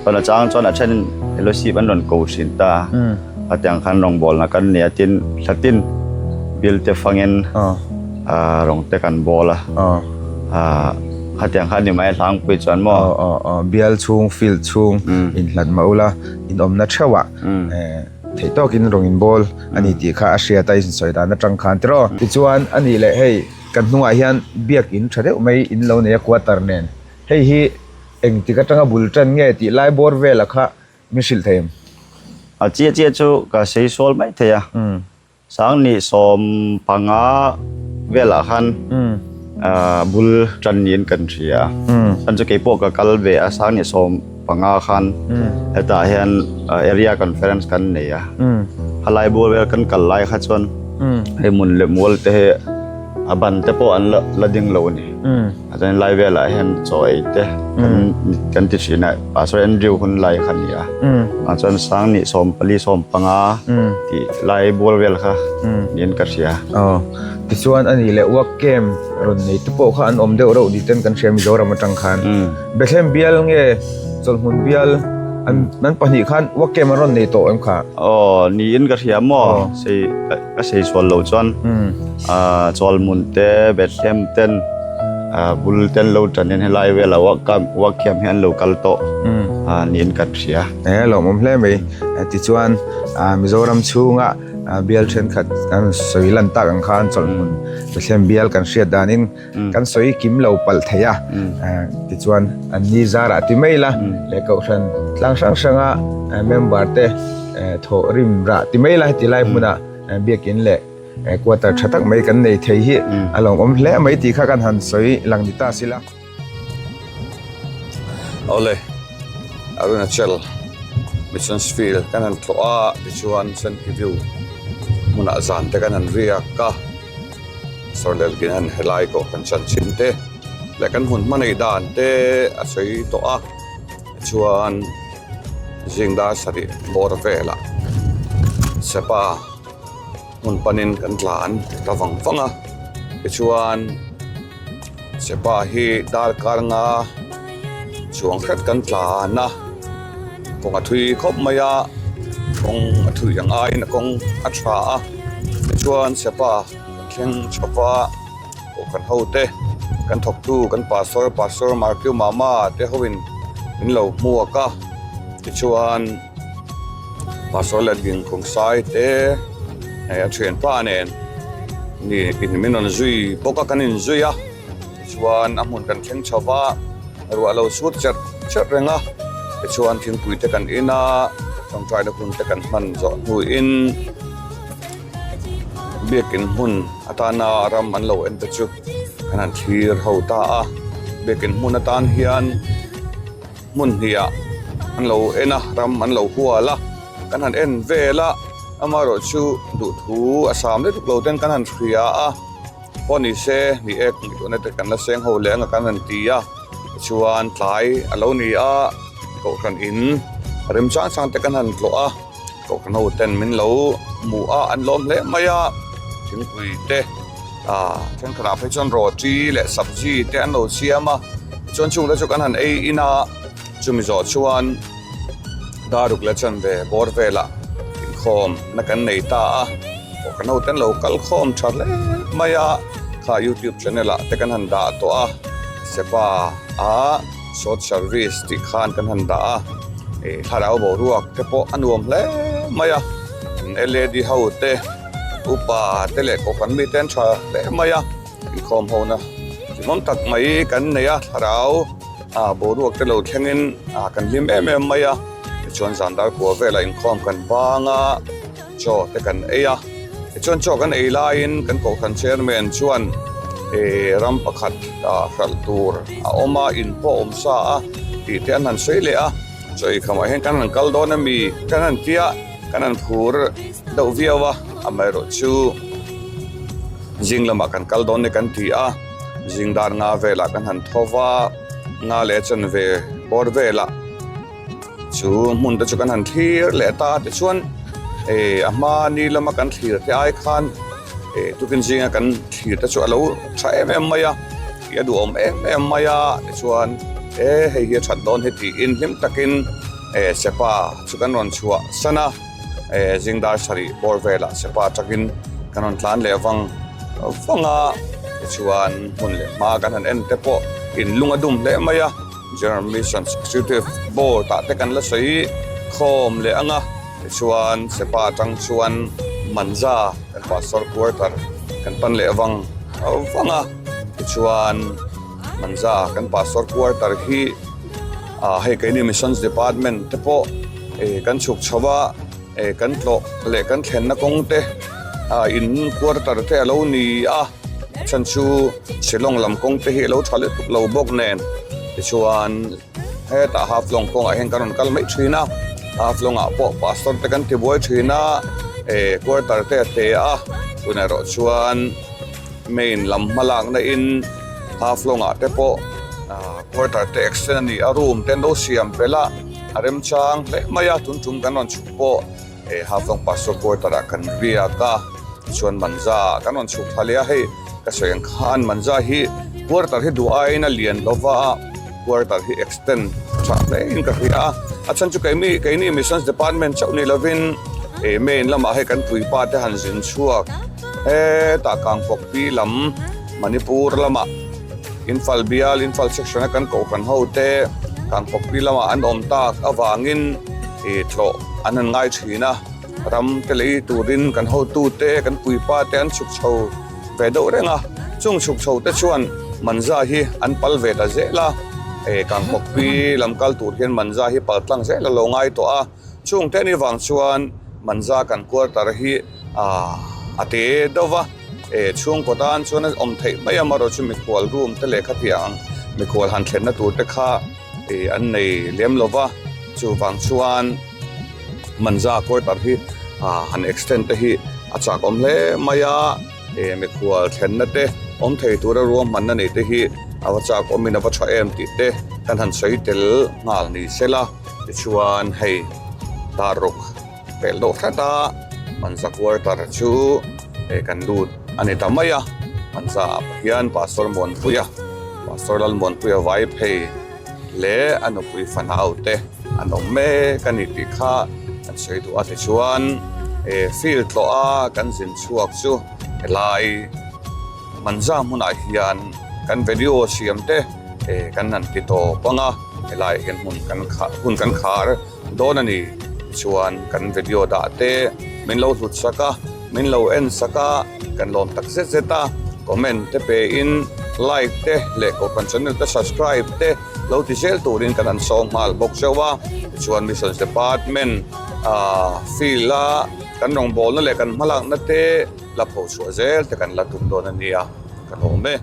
chuan a chang chuan a then fellowship an rawn ko thin ta a tiang khan rawngbawlna kan nei a tin thlatin bill te fangin ahh rawng te kan bawl a ahh. Khatiang kha ni mai hlangpui chuan maw? Aw aw aw, bial chhung, field chhung inhlat mah ula, inawmna theuhah theih tawkin rawn inbawl a ni tih kha a hriat a, i sawi dan atang khan tiraw. Tichuan a nih leh hei kan hnungah hian biakin tha deuh mai in lo nei a quarter nen, hei hi engtik atanga bul tan nge tih lai bawr vela kha min hrilh thei em? A chiah chiah chu ka sawi mai thei a. Sangni 15 velah khan bul tan niin kan hria a, chuan chu keipawh ka kal ve a, sangni 15 khan hetah hian area conference kan nei a, khalai bur vel kan kal lai kha chuan hei hmun leh mual te hi a ban te pawh an la ding lo a ni. A chuan lai velah hian chaw ei te kan kan ti thin a Pastor Andrew hun lai kha a ni a ah chuan Sangni 14 15 tih lai bual vel kha niin ka hria. Aw tichuan a nih leh work camp rawn nei te pawh kha an awm deuh reuh ni ten kan hria Mizoram atang khan Bethlehem bial nge Chawlhmun bial an an pahnih khan work camp an rawn nei tawh em kha? Aw niin ka hria maw sei Ka sei sual lo chuan Chawlhmun te Bethlehem ten bul ten lo tanin helai vela work camp hi an lo kal tawh niin kan hria. E lawmawm hle mai. Tichuan Mizoram chhunga bial thenkhat kan sawi lan tak ang khan Chawlhmun Bethlehem bial kan hriat danin kan sawi kim lo palh thei a. Tichuan an ni zarah ti mai la leh Kohhran tlang hrang hranga member te Thawh rim rah ti mai la heti lai hmunah biakin leh quarter tha tak mai kan nei thei hi a lawmawm hle mai tih kha kan han sawi lang ni ta sila. Awle, Arunachal Missions Field kan han tlawh a tichuan Sanki View. hmunah zan te kan han riak a, Pastor Lelkin hian helai kohhran chanchin te leh kan hmun hma neih dan te a sawi tawh a, tichuan zing dar sarih bawr velah Sepa hmun panin kan tlan ta vang vang a, tichuan Sepa hi darkar nga chuang hret kan tlan a, kawng a thui khawp mai a, kawng a thui ang aiin a kawng a tha a, tichuan Sepa kan thleng chhawp a, kohhran ho te kan thawktu kan pastor pastor Markeu Mama te hoin min lo hmuak a, tichuan. Pastor Letling Kawngsai te hei a thianpa nen ni in min rawn zui bawk a kan inzui a tichuan a hmun kan thleng chho va ruah lo sut cherh cherh reng a tichuan thingpui te kan in a tawngtaina hun te kan hman zawh hnuin biakin hmun atana ram an lo en te chu kan han thlir ho ta a biakin hmun atan hian. Hmun hnih ah an lo en a, ram an lo hual a, kan han en vel a, amaherawhchu duhthu a sam lutuk lo ten kan han hria a, pawh ni se ni ek ni tuna te kan la seng ho leh anga kan han ti a, tichuan tlai a lo ni a, kohhran in remchang chang te kan han tlawh a, kohhran ho ten min lo hmuh a, an lawm hle mai a, thingpui te. Ah thenkhatah phei chuan roti leh sabji te an lo siam a chuan chung te chu kan han ei in a chumi zawh chuan daruk leh chanve bawr velah inkhawm na kan nei ta a kohhran ho te an lo kal khawm tha hle mai a kha youtube channel ah te kan han dah tawh a sepa ah short service tih khan kan han dah a ih thlarau boruak te pawh a nuam hle mai a lad ho te. Upa te leh kohhran mite an tha hle mai a, inkhawm ho na chimawm tak mai kan nei a, thlarau ah boruak te lo thlengin ah kan hlim em em mai a, tichuan zan dar kua velah inkhawm kan bang a, chaw te kan ei a, tichuan chaw kan ei laiin kan kohhran chairman chuan eh ram pakhat ah hralh tur a awm a, in pawh a awm sa a tih te an han sawi leh a, chaw ei khamah hian kan han kal dawn a mi kan han tia. Kan han phur deuh viau a, amaherawhchu zing lamah kan kal dawn ni kan ti a, zing dar nga velah kan han tho va, nga leh chanve bawr velah chu hmun te chu kan han thlir leh ta tichuan eh a hma ni lama kan thlir te ai khan eh tukin zinga kan thlir te chu a lo tha em em mai a, tih a duhawm em em mai a tichuan e hei hi a that dawn hi tiin hlim takin. Eh Sepa chu kan rawn chhuah san a, eh zing dar sarih bawr velah Sepa atangin kan rawn tlan leh vang vang a, tichuan hmun leh hma kan han en te pawh in lung a dum hle mai a, General Mission Executive Board ah te kan la sawi khawm leh ang a, tichuan Sepa atang chuan Manza kan Pastor Quarter kan pan leh vang vang a, tichuan. Manza kan pastor quarter hi ah hei keini missions department te pawh eh kan chhuk chho a eh kan tlawh leh kan thlenna kawng te ah in quarter te a lo ni a a chhan chu Shillong lam kawng te hi a lo tha lutuk lo bawk nen tichuan hetah Haflong kawngah hian kan rawn kal mai thin a Haflong ah pawh pastor te kan tibuai thin a eh quarter te a te a tunah erawh chuan. Main lam hmalakna in Haflong ah te pawh ah quarter te extend a ni a room te an lo siam belh a a remchang hle mai a tun tum kan rawn chhuk pawh eh Haflong pastor quarter ah kan riak a tichuan Manza kan rawn chhuk thla leh a hei ka sawi ang khan Manza hi quarter hi duh aiin a lian lo va a quarter hi extend tha hle in ka hria a a chhan chu keimi keini missions department chauh ni lovin eh main lamah hei kan puipa te han zin chhuak. Hetah Kangpawkpi lam Manipur lamah Imphal bial Imphal section a kan kohhran ho te Kangpawkpi lamah an awm tak avangin ih tlawh an han ngai thin a, ram te lei turin kan hotu te kan puipa te an chhuk chho ve deuh reng a, chung chhuk chho te chuan Manza hi an pal ve ta zel a, eh Kangpawkpi lam kal tur hian Manza hi pal tlang zel a lo ngai tawh a. Chung te ni vang chuan Manza kan quarter hi a te deuh va, eh chhungkaw tan chuan a awm theih mai a, amaherawhchu chu mikhual room te leh khatiang ang mikhual han thlenna tur te kha eh an nei lem lo va, chuvang chuan Manza quarter hi han extend te hi a chak awm hle mai a eh mikhual thlenna te awm thei tura ruahmanna nei te hi a va chak awmin a va tha em tih te kan han sawi tel nghal ni sela tichuan hei darruk pel deuh hret a Manza quarter chu eh kan lut a ni ta mai a Manza ah hian Pastor Muanpuia Pastor Lalmuanpuia vai phei leh a nupui fanau te an awm mek a ni tih kha kan sawi duh a tichuan eh field tlawh a kan zin chhuak chu helai Manza hmunah hian kan video siam te eh kan han ti tawp ang a helai ah hian hmun kan khah hun kan khar dawn a ni tichuan kan video dah te min lo hlut sak a min lo en sak a kan lawm tak zet zet a comment te pe in like te leh kohhran channel te subscribe te lo ti zel turin kan han sawm nghal bawk zeuh a tichuan missions department ah field a kan rawngbawlna leh kan hmalakna te la pho chhuah zel te kan la tum dawn a nia ka lawm e.